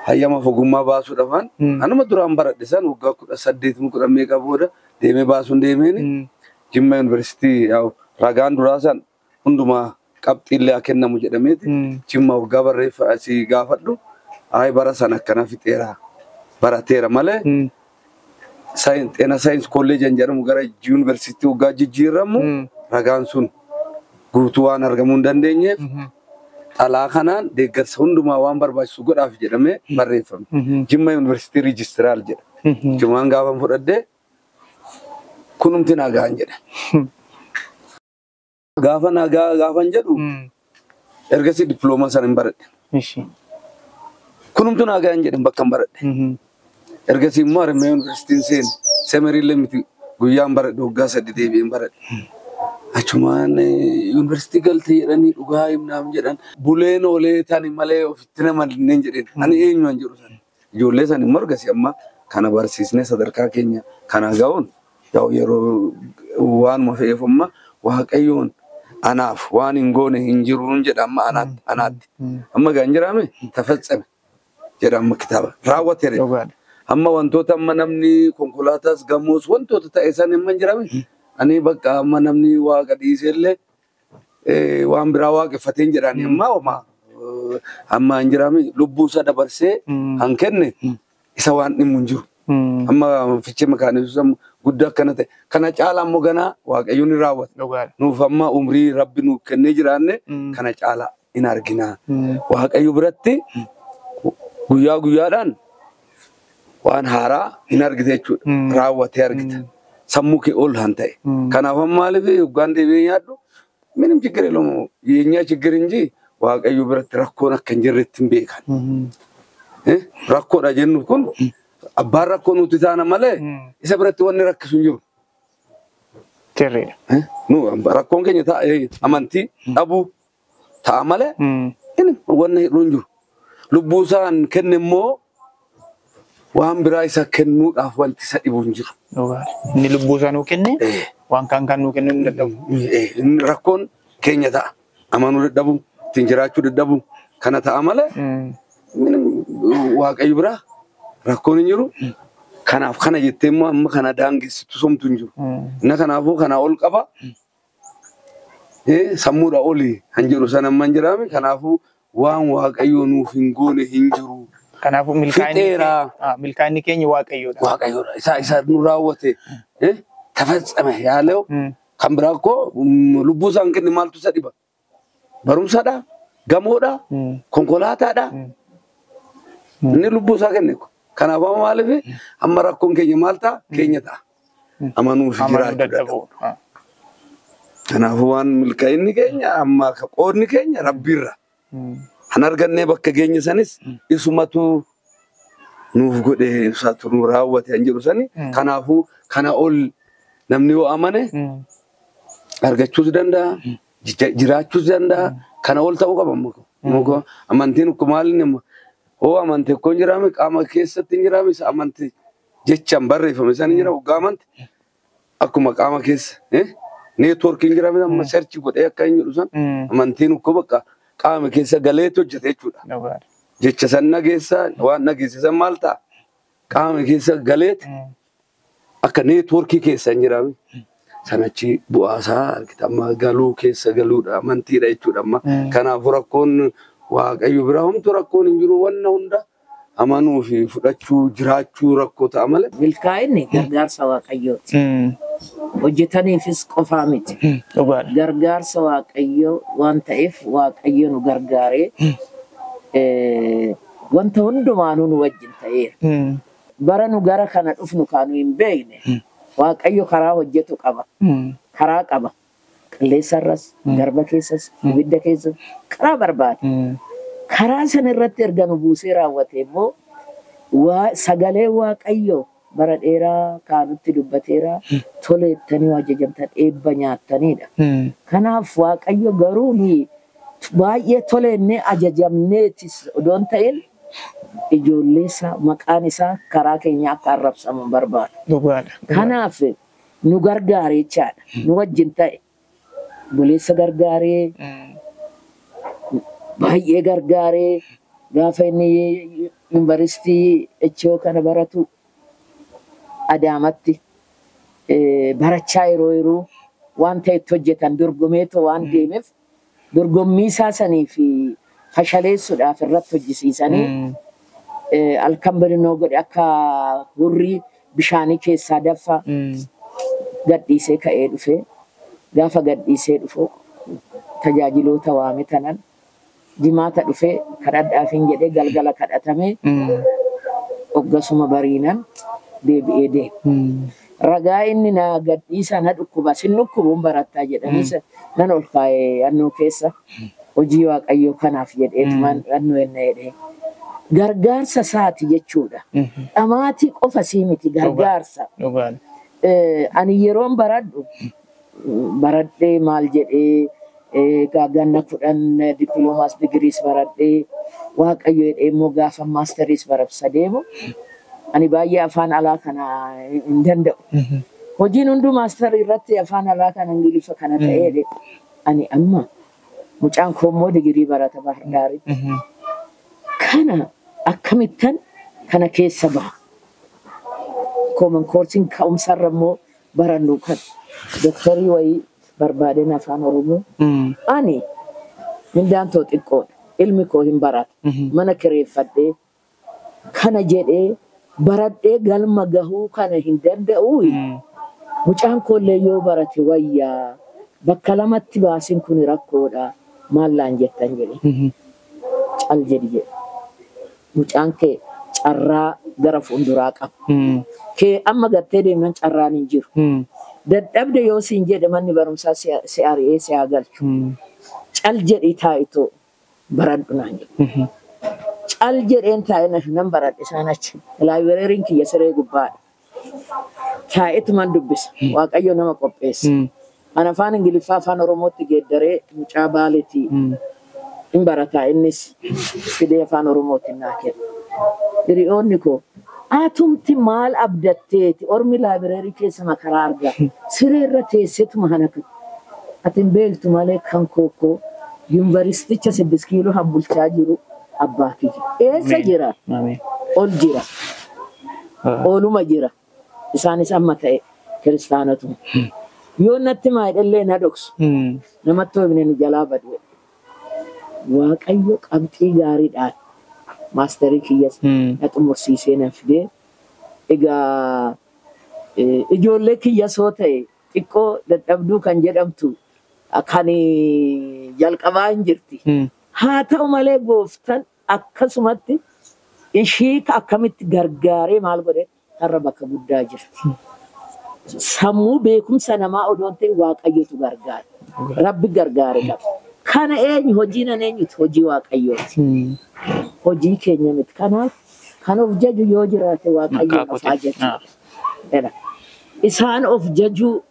hayyama ogummaa baasuudhaafan anuma duraan baradhe san waggaa 18 kudha meeqa booda deemee baasuun deemeen Jimma yuunivarsiitii ragaan duraa san hundumaa qabxiillee haa kennamu jedhameeti Jimma waggaa barreeffa asii gaafadhu ayi bara san akkana fixeera barateera malee ጤና ሳይንስ ኮሌጅ jedhamu gara yuunivarsiitii waggaa jijjiiramu ragaan sun guutuu waan argamuu hin dandeenyeef xalaa kanaan deeggarsa hundumaa waan barbaachisu godhaaf jedhamee barreeffame. Jimma yuunivarsiitii riijistiraal jedha. Jimmaan gaafa fudhadhee kunumti nagaan jedha. Gaafa nagaa gaafan jedhu ergasii dippiloomaa sana hin baradhe. Kunumti nagaan jedhe bakka hin baradhe. Ergasii immoo Haramayaa yuunivarsiitiin seene semeriillee miti guyyaan baradhe waggaa 3 deebi'een baradhe. Achumaan yuunivarsiitii galtee jedhanii dhugaa himnaam jedhan buleen oolee tani malee ofitti nama linneen jedheen ani eenyuan jedhu sana. Ijoollee sana immoo ergasii amma kana barsiisnee sadarkaa keenya kana ga'uun yaa'u yeroo waanuma fe'eef amma Waaqayyoon anaaf waan hin goone hin jiruun jedha amma anaatti. Amma gaan jiraame tafatsame jedha amma kitaaba raawwateera. Amma wantoota amma namni konkolaataas gamoos wantoota ta'e san amma hin jiraame. Ani bakka amma namni waaqa dhiisellee waan biraa waaqeffateen jedhani amma homaa amma hin jiraame lubbuu isaa dabarsee han kenne isa waan dhimmu hin jiru. Amma fichee makaanisu guddaa akkana ta'e kana caala ammoo ganaa Waaqayyoon ni raawwata. Nuuf amma umrii Rabbi nuuf kennee jiraanne kana caala hin argina. Waaqayyo biratti guyyaa guyyaadhaan waan haaraa hin argite jechuudha. Raawwatee argita. Sammuu kee ol han ta'e. Kanaaf amma maaliif hoggaan deebi'ee nyaadhu minim ችግር የለውም የኛ ችግር እንጂ Waaqayyo biratti rakkoon akka hin jirretti hin beekan. Rakkoodha jennu kun abbaan rakkoo nuti taana malee isa biratti wanni rakkisu hin jiru. Sirriidha. Nu rakkoon keenya amantii dhabuu ta'a malee inni wanni hidhuu hin jiru. Lubbuu isaan kenne immoo waan biraa isa kennuudhaaf wanti isa dhibu hin jiru. Inni lubbuu isaa nuu kenne waan kaan kan nuu kennuu hin dadhabu. Rakkoon keenya ta'a. Amanuu dadhabuu, ittiin jiraachuu dadhabuu kana ta'a malee Waaqayyo biraa rakkoon hin jiru. Kanaaf kana jettee immoo amma kana daangessitu somtu hin jiru. Inni kanaafuu kana ol qaba. Sammuudha olii kan jedhu sana amma hin jiraame. Kanaafuu waan Waaqayyo nuuf hin goone hin jiru. Kanaafuu milkaa'inni keenya Waaqayyoodha. Waaqayyoodha. Isa nu raawwate tafatsame yaalew kan biraa koo lubbuu isaan kenne maaltu isa dhiba? Barumsadha, Gamoodha, konkolaataadha. Inni lubbuu isaa kenne. Kanaaf amma maaliif amma rakkoon keenya maal ta'a? Keenya ta'a. Amanuu fi Amanuu jiraachuu dadhabuu. dadhabuu. Kanaafuu waan milkaa'inni keenya amma qoodni keenya rabbiirra. Kan argannee bakka geenye sanis isumatu nuuf godhe isaatu nu raawwate kan jedhu sani. Kanaafuu kana ol namni yoo amane argachuus danda'a, jiraachuus danda'a. Kana ol ta'uu qaba amma. Muka amantiin akkuma maal inni hoo amante akkoo hin jiraame qaama keessatti hin jiraame isa amante jechaan barreeffame san hin jira hoggaa amante akkuma qaama keessa neetwoorkii hin jiraame amma search godhee akka hin jedhu san amantiin akkoo bakka qaama keessa galeetu hojjete jechuudha. Dhugaadha. Jecha san dhageessa waan dhageesse san maal ta'a? Qaama keessa galeeti akka neetwoorkii keessa hin jiraame. Sanachi bu'aasaa argita amma galuu keessa galuudha amantiidha jechuudha amma. Kanaafuu rakkoon Waaqayyo bira homtuu rakkoon hin jiru wanna hunda amanuu fi fudhachuu jiraachuu rakkoo ta'a malee. Milkaa'inni gargaarsa Waaqayyooti. Hojjetaniifis qofaa miti. Dhugaadha. Gargaarsa Waaqayyoo waan ta'eef Waaqayyo nu gargaaree wanta hundumaanuu nu wajjin ta'eera. Bara nu gara kana dhufnu kaanu hin beekne Waaqayyo karaa hojjetu qaba. Karaa qaba. Qilleensarras, garba keessas, ibidda keessas karaa barbaada. Karaa sana irratti erga nu buusee raawwate immoo sagalee Waaqayyoo bara dheeraa kaanutti dubbateera toleettanii waa ajajamtan eebba nyaattanidha. Kanaaf Waaqayyo garuu nuyi baay'ee toleennee ajajamneetis odoo hin ta'in ijoollee isaa maqaan isaa karaa keenya akka arrabsamu hin barbaadu. Dhugaadha. Kanaaf nu gargaare jechaadha. Nu wajjin ta'e. Buleessa gargaaree, baay'ee gargaaree gaafa inni yuunivarsiitii HO kana baratu Adaamatti barachaa yeroo yeroo waan ta'e itti hojjetan dorgomeetoo waan deemeef dorgommii isaa sanii fi fashaleessuudhaaf irratti hojjisiisanii halkan bilinoo godhe akka hurrii bishaanii keessaa daffa gadhiisee ka'ee dhufe gaafa gadhiisee dhufu tajaajiloota waame tanan jimaata dhufee kadhadhaafiin jedhee galgala kadhatame hoggasuma bariinan deebi'ee deeme. Ragaa inni na gadhiisa na dhukkuba sin dhukkubuun barattaa jedhanii nan ol kaa'ee annoo keessa hojii Waaqayyoo kanaaf jedheetumaan annoo enna jedhee. Gargaarsa isaati jechuudha. Dhamaatii qofa sii miti gargaarsa. Dhugaadha. Ani yeroon baradhu baradhee maal jedhee ganna 10 dippiloomaas digiriis baradhee Waaqayyo jedhee immoo gaafa maastariis barabsa deemu ani baay'ee afaan alaa kana hin danda'u. Hojiin hunduu maastarii irratti afaan alaa kana Ingiliffa kana ta'ee ani amma mucaan koo immoo digirii barata Baahirdaaritti. Kana akkamittan kana keessa baha. Common coursiin ka'umsarra immoo barannu kan doktarii wayii barbaadeen afaan Oromoo. Ani mindaan too xiqqoodha. Ilmi koo hin barata. Mana kireeffadhee kana jedhee baradhee galma gahuu kana hin danda'u. Mucaan koollee yoo barate wayyaa bakka lamatti baasin kun rakkoodha. Maal laan jettan jedhe. Cal jedhi jedhe. Mucaan kee carraa gara fuulduraa qaba. Kee amma gartee deemnan carraan hin jiru. Dadhabde yoo siin jedhe manni barumsaa si ari'ee si haa galchu. Cal jedhii taa'itoo baradhu naan jedhe. Cal jedheen taa'ee nan baradhe isaan achi. Laayibireeriin kiyya siree gubbaadha. Taa'etuman dubbisa. Waaqayyo nama qopheessa. Ani afaan Ingiliffaa afaan Oromootti geeddaree mucaa Baaleetii hin barataa innis fidee afaan Oromootiin naa kenna. Hiriyoonni koo atumti maal abdatteeti ormi laayibireerii keessa makaraa argaa siree irra teesseetuma hanaka. Ati hin beektu malee kan kookoo yuunivarsiiticha 6 kiiloo han bulchaa jiru abbaa kiyya. Eessa jira? Ol jira. Ooluma jira. Isaanis amma ta'e kiristaanotuma. Yoo natti maayidhallee na dhoksu. Namatti himne nu jalaa badu. Waaqayyo qabxii gaariidhaan maastarii kiyyas na xumursiisee na fidee egaa ijoollee kiyyas hoo ta'e xiqqoo dadhabduu kan jedhamtu kan jalqabaa hin jirti. Haa ta'u malee gooftaan akkasumatti ishii akkamitti gargaaree maal godhe har'a bakka guddaa jirti. Sammuu beekumsa namaa odoon ta'e Waaqayyotu gargaara. Rabbi gargaare qaba. Kana eenyu hojiin an eenyuti hojii Waaqayyooti. Hojii keenya miti. Kanaaf kan of jaju yoo jiraate Waaqayyoon of haa jaju. Isaan of jajuu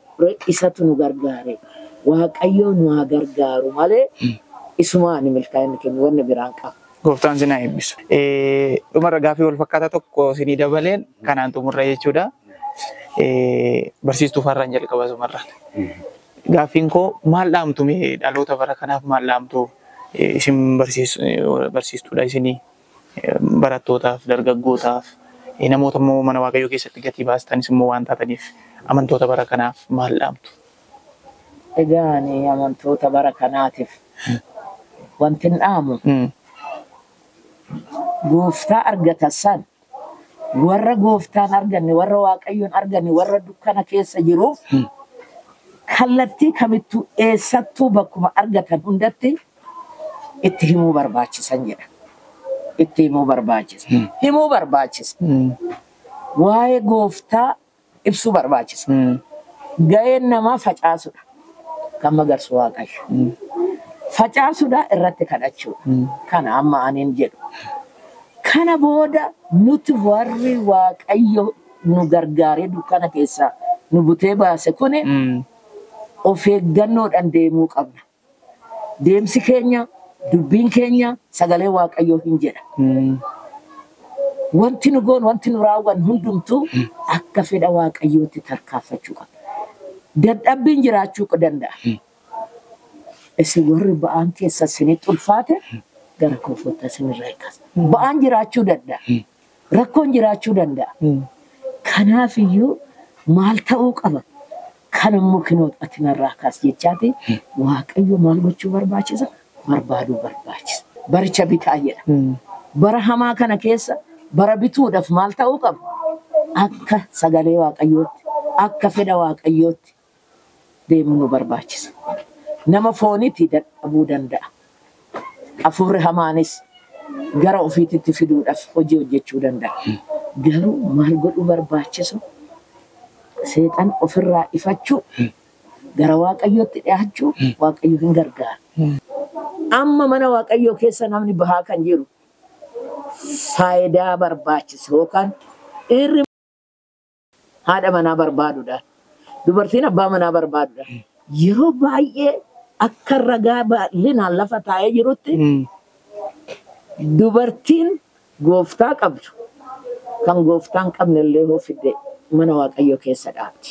isatu nu gargaare. Waaqayyo nu haa gargaaru malee isumaan milkaa'inni keenya wanni biraan qaba. Gooftaan sinaa eebbisu. Dhumarra gaaffii wal fakkaataa tokko isinii dabaleen kanaan xumurra jechuudha. Barsiistuu Farraan jalqaba sumarraan. Gaaffiin koo maal dhaamtu mee dhaloota bara kanaaf maal dhaamtu isin barsiistuudha isinii barattootaaf dargaggootaaf namoota immoo mana Waaqayyoo keessatti gatii baastanis immoo waan taataniif amantoota bara kanaaf maal dhaamtu? Egaa ani amantoota bara kanaatiif wanti hin dhaamu gooftaa argatan san warra gooftaan arganne warra Waaqayyoon arganne warra dukkana keessa jiruuf kallattii kamittuu eessattuu bakkuma argatan hundatti itti himuu barbaachisan jedha. Itti himuu barbaachisa. Himuu barbaachisa. Waa'ee gooftaa ibsuu barbaachisa. Ga'een namaa facaasudha. Kan magarsu Waaqayyo. Facaasudha irratti kadhachuudha. Kana amma aniin jedhu. Kana booda nuti warri Waaqayyo nu gargaaree dukkana keessaa nu butee baase kuni of eeggannoodhaan deemuu qabna. Deemsi keenya, dubbiin keenya sagalee Waaqayyoo hin jedha. Wanti nu goonu, wanti nu raawwannu hundumtuu akka fedha Waaqayyootti tarkaanfachuu qabna. Dadhabbiin jiraachuu danda'a. Isin warri ba'aan keessa isinitti ulfaate gara koofotta isinirraa eeggata. Ba'aan jiraachuu danda'a. Rakkoon jiraachuu danda'a. Kanaafiyyuu maal ta'uu qaba? Kan immoo kinoo ati narraa kaas jechaati Waaqayyo maal gochuu barbaachisa? Barbaaduu barbaachisa. Baricha bitaa jedha. Bara hamaa kana keessa bara bituudhaaf maal ta'uu qaba? Akka sagalee Waaqayyootti, akka fedha Waaqayyootti deemuu nu barbaachisa. Nama foonitti dadhabuu danda'a. Hafuurri hamaanis gara ofiititti fiduudhaaf hojii hojjechuu danda'a. Garuu maal godhuu barbaachisu? Seexan ofirraa ifachuu, gara Waaqayyootti dhiyaachuu, Waaqayyo hin gargaara. Amma mana Waaqayyoo keessa namni bahaa kan jiru faayidaa barbaachisa yookaan dhiirri haadha manaa barbaaduudhaan, dubartiin abbaa manaa barbaaduudhaan yeroo baay'ee akka ragaa bal'inaan lafa taa'ee jirutti dubartiin gooftaa qabdu kan gooftaan qabne illee hoo fidde mana Waaqayyoo keessa dhaabdi.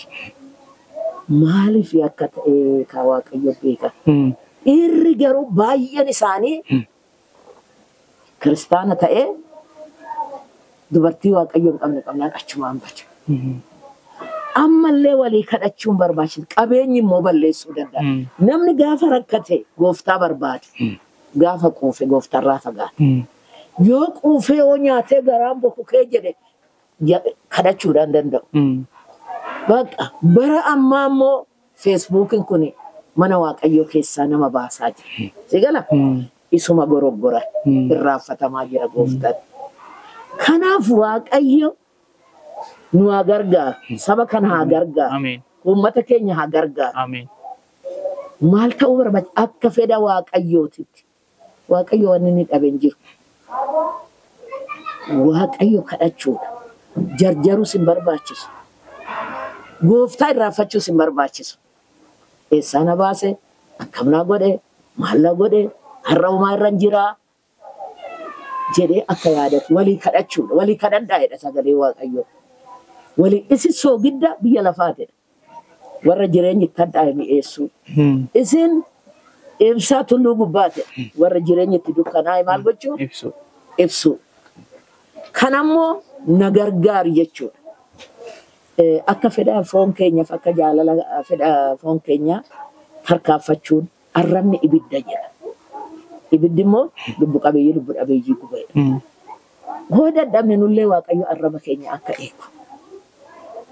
Maaliif akka ta'e kan Waaqayyo beeka. Dhiirri garuu baay'een isaanii kiristaana ta'ee dubartii Waaqayyoo hin qabne qabnaan achumaan bada. Ammallee walii kadhachuun barbaachisa. Qabeenyi immoo balleessuu danda'a. Namni gaafa rakkate gooftaa barbaada. Gaafa quufe gooftarraa fagaata. Yoo quufee yoo nyaatee garaan bokokee jedhe kadhachuudhaan danda'u. Bakka bara ammaa immoo feesbuukiin kun mana Waaqayyoo keessaa nama baasaa jira. Si gala? Isuma goroggora irraanfatamaa jira gooftaan. Kanaaf Waaqayyo nu haa gargaaru. Saba kana haa gargaaru. Uummata keenya haa gargaaru. Maal ta'uu barbaachisa? Akka fedha Waaqayyootitti. Waaqayyo wanni inni dhabe hin jiru. Waaqayyo kadhachuudha. Jarjaruus hin barbaachisu. Gooftaa irraanfachuus hin barbaachisu. Eessaa na baase? Akkam naa godhe? Maal na godhe? Har'a homaa irra hin jiraa? Jedhee akka yaadatu walii kadhachuudha. Walii kadhadhaa jedha sagalee Waaqayyoo. Walii isin soogidda biyya lafaatidha. Warra jireenyi itti hadhaa'e mi'eessuu. Isin ibsaa tulluu gubbaatidha. Warra jireenyi itti dukkanaa'e maal gochuu? Ibsuu. Kanammoo na gargaaru jechuudha. Akka fedha foon keenyaaf akka jaalala fedha foon keenyaa tarkaanfachuun arrabni ibidda jedha. Ibiddi immoo lubbu qabeeyyii lubbu dhabeeyyii gubeedha. Hoo dadhabne nullee Waaqayyo arraba keenya akka eegu.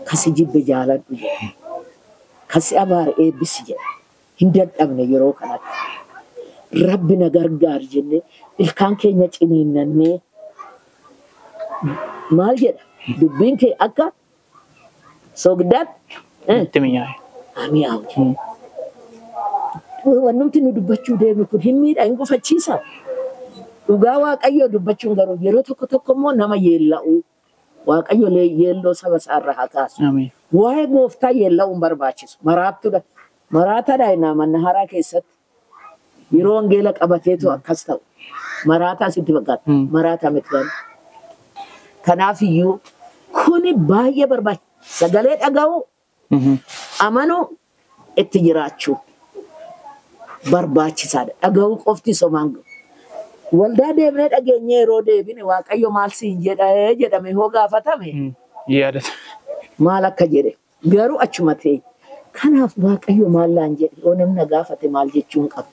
Kasi jibbe jaaladhu jedha. Kasi abaare eebbisi jedha. Hin dadhabne yeroo kanatti. Rabbi na gargaar jennee ilkaan keenya ciniinnannee maal jedha dubbiin kee akka soogiddaatti Itti mi'aaye. Mi'aawu. Wannumti nu dubbachuu deemnu kun hin miidha, hin gufachiisa. Dhugaa Waaqayyoo dubbachuun garuu yeroo tokko tokko immoo nama yeella'u. Waaqayyo yeelloo saba isaarra haa kaasu. Waa'ee gooftaa yeella'uun barbaachisu. Maraattuudha. Maraataadha innaa mana haaraa keessatti. Yeroo wangeela qabateetu akkas ta'u. Maraataa sitti fakkaata. Maraataa miti garuu. Kanaafiyyuu kuni baay'ee barbaachisa. Sagalee dhaga'uu, amanuu, itti jiraachuu barbaachisaadha. Dhaga'uu qofti somaan gahu. Waldaa deemnee dhageenyee yeroo deebine Waaqayyo maal siin jedhee jedhame hoo gaafatame Yaadata. Maal akka jedhe garuu achuma ta'e. Kanaaf Waaqayyo maal laan jedhe yoo namni na gaafate maal jechuun qaba.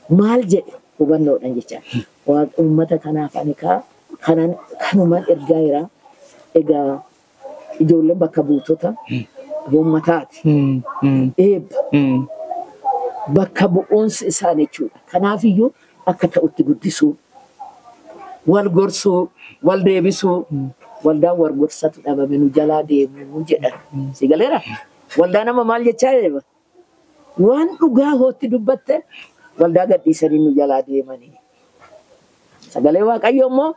Maal jedhe hubannoodhaan jecha. Waaqa uummata kanaaf ani kaa kanan kanumaan ergaa jira. Egaa ijoolleen bakka buutota uummataati. Eebba. Bakka bu'uunsi isaan jechuudha. Kanaafiyyuu akka ta'utti guddisuu, wal gorsuu, wal deebisuu, waldaan wal gorsatu dhabame nu jalaa deemuu jedhan. Si galeera? Waldaa nama maal jechaa deema? Waan dhugaa hootti dubbatte waldaa gadhiisanii nu jalaa deemanii. Sagalee Waaqayyoo immoo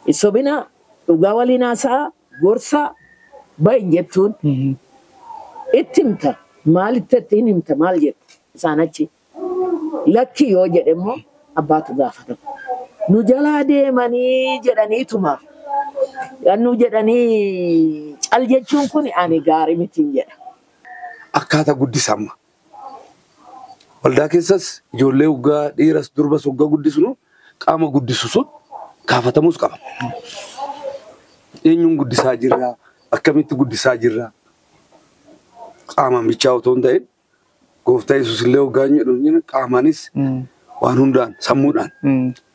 hin sobinaa, dhugaa waliin haasa'aa, gorsaa, bahin jettuun itti himta. Maalitti ittiin himta maal jette isaan achi. Lakki yoo jedhe immoo abbaatu gaafatama. Nu jalaa deemanii jedhaniituma. Nu jedhanii cal jechuun kun ani gaarii mitiin jedha. Akkaataa guddisa amma. Waldaa keessas ijoollee waggaa dhiiras durbas waggaa guddisnu qaama guddisu sun gaafatamuus qaba. Eenyuun guddisaa jirraa? Akkamitti guddisaa jirraa? Qaamaan bichaa otoo hin ta'in gooftaa Yesuus illee waggaa inni jedhu qaamaanis waan hundaan sammuudhaan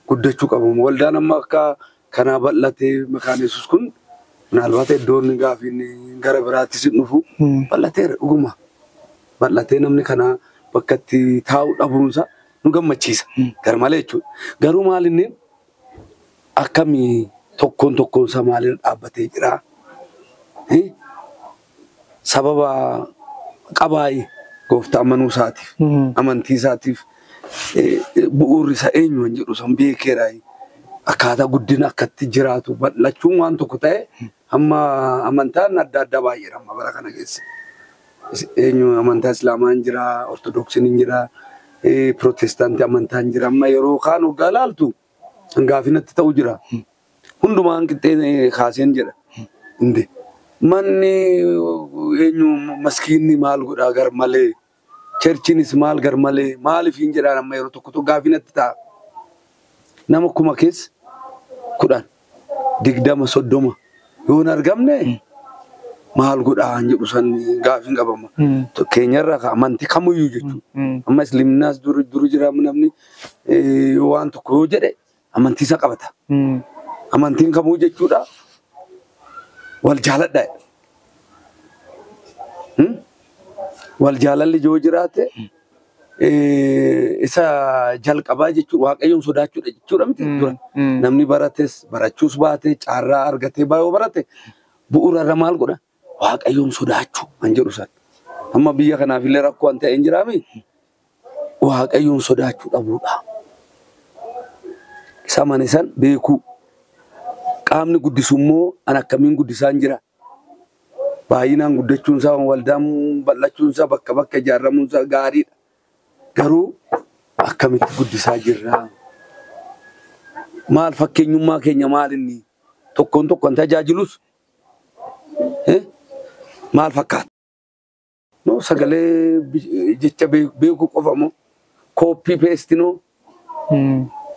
guddachuu qabu. Waldaan amma akka kanaa bal'atee maqaan Yesuus kun minaalbaata iddoon gaafiin gara biraattis hin dhufu bal'ateera dhuguma. Bal'atee namni kanaa bakka itti taa'u dhabuunsa nu gammachiisa. Gar malee jechuudha. Garuu maal inni akkamii tokkoon tokkoon isaa maaliin dhaabbatee jira? Sababa qabaayee gooftaa amanuu isaatiif, amantii isaatiif bu'uurri isaa eenyu kan jedhu san beekeera. Akkaataa guddina akkatti jiraatu bal'achuun waan tokko ta'e amma amantaan adda addaa baay'eedha amma bara kana keessa. Eenyu amantaa Islaamaa hin jira, Ortodoksiin hin jira, Pirootestaantii amantaa hin jira. Amma yeroo kaan waggaa laaltu hangaafinatti ta'u jira. Hundumaan qixxee kaaseen jedha. Inde manni eenyu maskiinni maal godhaa gar malee, cherchiinis maal gar malee, maaliif hin jedhaan amma yeroo tokko tokko gaafinatti ta'a. Nama 10,000 keessa 10, 20, 30 yoo hin argamne maal godhaa hin jedhu san gaafiin qabama. Keenyarraa ka amantii kamiyyuu jechuudha. Amma Islaminaas duri jira namni waan tokko yoo jedhe amantii isa qabata. Amantiin kamuu jechuudha wal jaaladha. Wal jaalalli yoo jiraate isa jalqabaa jechuudha Waaqayyoon sodaachuudha jechuudha miti dura. Namni barates barachuus baate carraa argatee baay'oo barate bu'uura irra maal godha? Waaqayyoon sodaachuu kan jedhu san. Amma biyya kanaaf illee rakkoo waan ta'e hin jiraami. Waaqayyoon sodaachuu dhabuudha. Isa amane san beekuu. Qaamni guddisu immoo an akkamiin guddisaa hin jira. Baay'inaan guddachuun isaa waldaan bal'achuun isaa bakka bakka ijaaramuun isaa gaariidha. Garuu akkamitti guddisaa jirra? Maal fakkeenyummaa keenya maal inni? Tokkoon tokkoon tajaajilus maal fakkaata? No sagalee jecha beekuu qofa moo kooppii peestinoo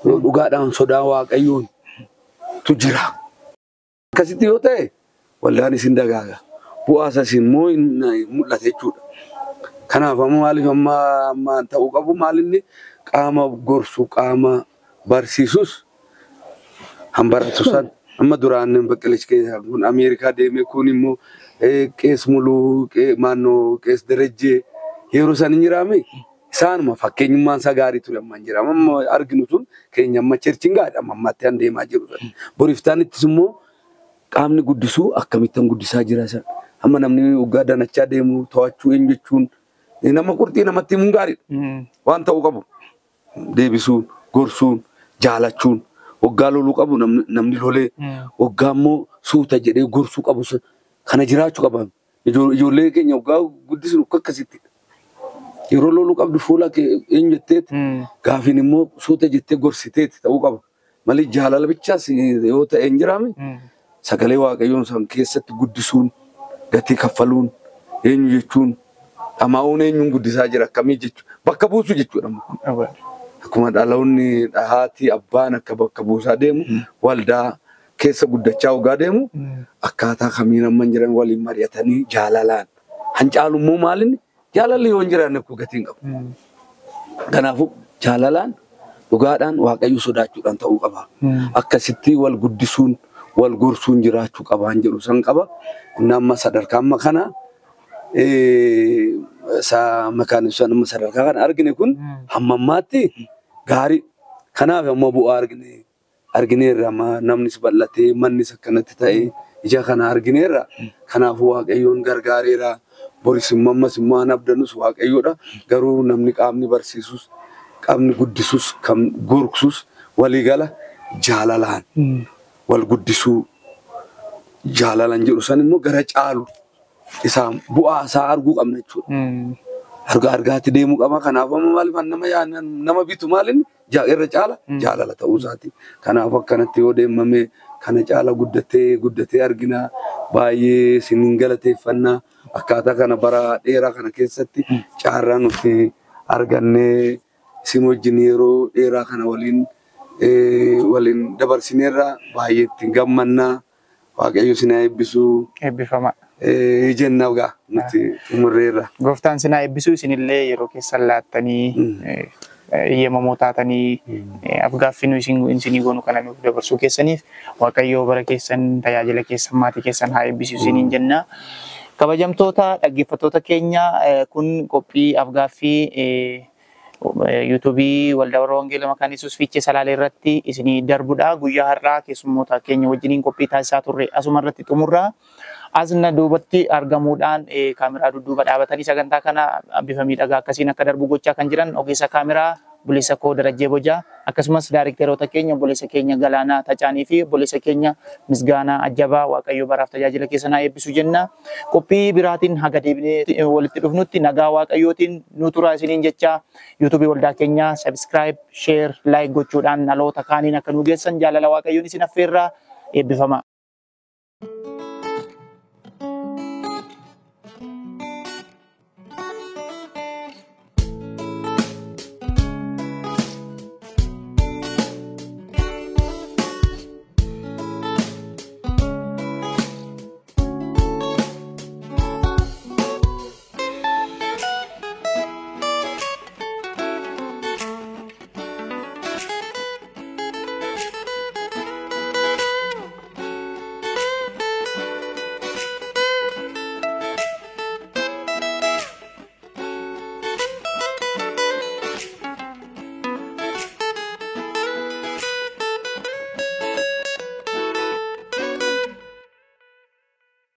dhugaadhaan sodaa Waaqayyoon tu jira. Akkasitti yoo ta'e waldaan isin dagaaga. Bu'aa isaas immoo hin mul'ata jechuudha. Kanaaf amma maaliif amma amma ta'uu qabu maal inni qaama gorsu qaama barsiisus han baratu san amma duraan Baqqalech keessa kun Ameerikaa deemee kun immoo qees Muluu maannoo qees Darajjee yeroo san hin jiraame Isaanuma fakkeenyummaan isaa gaarii ture ammaan jira. Amma arginu sun keenya amma churchiin gaariidha amma ammaatti an deemaa jiru. Boriftaan ittis immoo qaamni guddisuu akkamittan guddisaa jira isa. Amma namni waggaa danachaa deemu to'achuu eenyu jechuun nama qurxii namatti himuun gaariidha. Waan ta'uu qabu deebisuun, gorsuun, jaalachuun waggaa loluu qabu namni lolee waggaa immoo suuta jedhee gorsuu qabu kana jiraachuu qaba. Ijoollee keenya waggaa guddisnu akkasitti. Yeroo loluu qabdu fuula kee eenyu jetteeti gaafiin immoo suuta jettee gorsiteeti ta'uu qaba. Malee jaalala bichaas yoo ta'e hin jiraame sagalee waaqayyoon san keessatti guddisuun gatii kaffaluun eenyu jechuun dhamaa'uun eenyuun guddisaa jira akkamii jechuudha. Bakka buusu jechuudha. Akkuma dhaloonni haati abbaan akka bakka buusaa deemu waldaa keessa guddachaa hoggaa deemu akkaataa kamiin amma hin jiran waliin mari'atanii jaalalaan. Hancaalummoo maalinni jaalalli yoo hin jiraanne kun gatii hin qabu. Kanaafuu jaalalaan dhugaadhaan waaqayyo sodaachuudhaan ta'uu qaba. Akkasitti wal guddisuun wal gorsuun jiraachuu qabaan jedhu san qaba. Inni amma sadarkaa amma kana makaaniksaan amma sadarkaa kana argine kun hamma ammaatti gaarii. Kanaaf amma bu'aa argine argineerra amma namnis bal'atee mannis akkanatti ta'ee ija kana argineerra. Kanaafuu waaqayyoon gargaareera. Boris immoo ammas immoo an abdannus waaqayyoodha. Garuu namni qaamni barsiisus qaamni guddisus kan gorsus waliigala jaalalaan wal guddisuu jaalalaan jedhu san immoo gara caalu isaa bu'aa isaa arguu qabna jechuudha. Argaa argaatti deemuu qaba. Kanaaf amma maaliif nama nama bitu maaliin irra caala jaalala ta'uu isaati. Kanaaf akkanatti yoo deemame kana caala guddatee guddatee argina. Baay'ee isiniin galateeffannaa. Akkaataa kana bara dheeraa kana keessatti carraa nuti argannee isin wajjin yeroo dheeraa kana waliin waliin dabarsineerra baay'ee ittiin gammannaa. Waaqayyo isin haa eebbisu. Eebbifama. Jenna egaa nuti xumurreerra. Gooftaan isin haa eebbisu isinillee yeroo keessan laattanii eeyyamamoo taatanii afgaaffii nu isinii goonu kana nuuf dabarsuu keessaniif Waaqayyo bara keessan tajaajila keessan maatii keessan haa eebbisu isiniin jenna. Kabajamtoota dhaggeeffattoota keenya kun qophii afgaaffii yuutuubii Waldaa Warra Wangeelaa Makaana Yesuus Fiichee Salaalee irratti isinii darbudha. Guyyaa har'aa keessummoota keenya wajjiniin qophii taasisaa turre asuma irratti xumurra. Asna duubatti argamuudhaan kaameraa dudduuba dhaabatanii sagantaa kana bifa miidhagaa akkasiin akka darbu gochaa kan jiran ogeessa kaameraa obboleessa koo Darajjee Bojaa akkasumas daarikteerota keenya obboleessa keenya Galaanaa Tacaanii fi obboleessa keenya Misgaanaa Ajjabaa Waaqayyo baraaf tajaajila keessan haa eebbisu jenna. Qophii biraatiin haga deebinee walitti dhufnutti nagaa Waaqayyootiin nu turaa isiniin jecha yuutuubii waldaa keenyaa subscribe, share, like gochuudhaan dhaloota kaaniin akka nu geessan jaalala Waaqayyoon isin affeerraa eebbifama.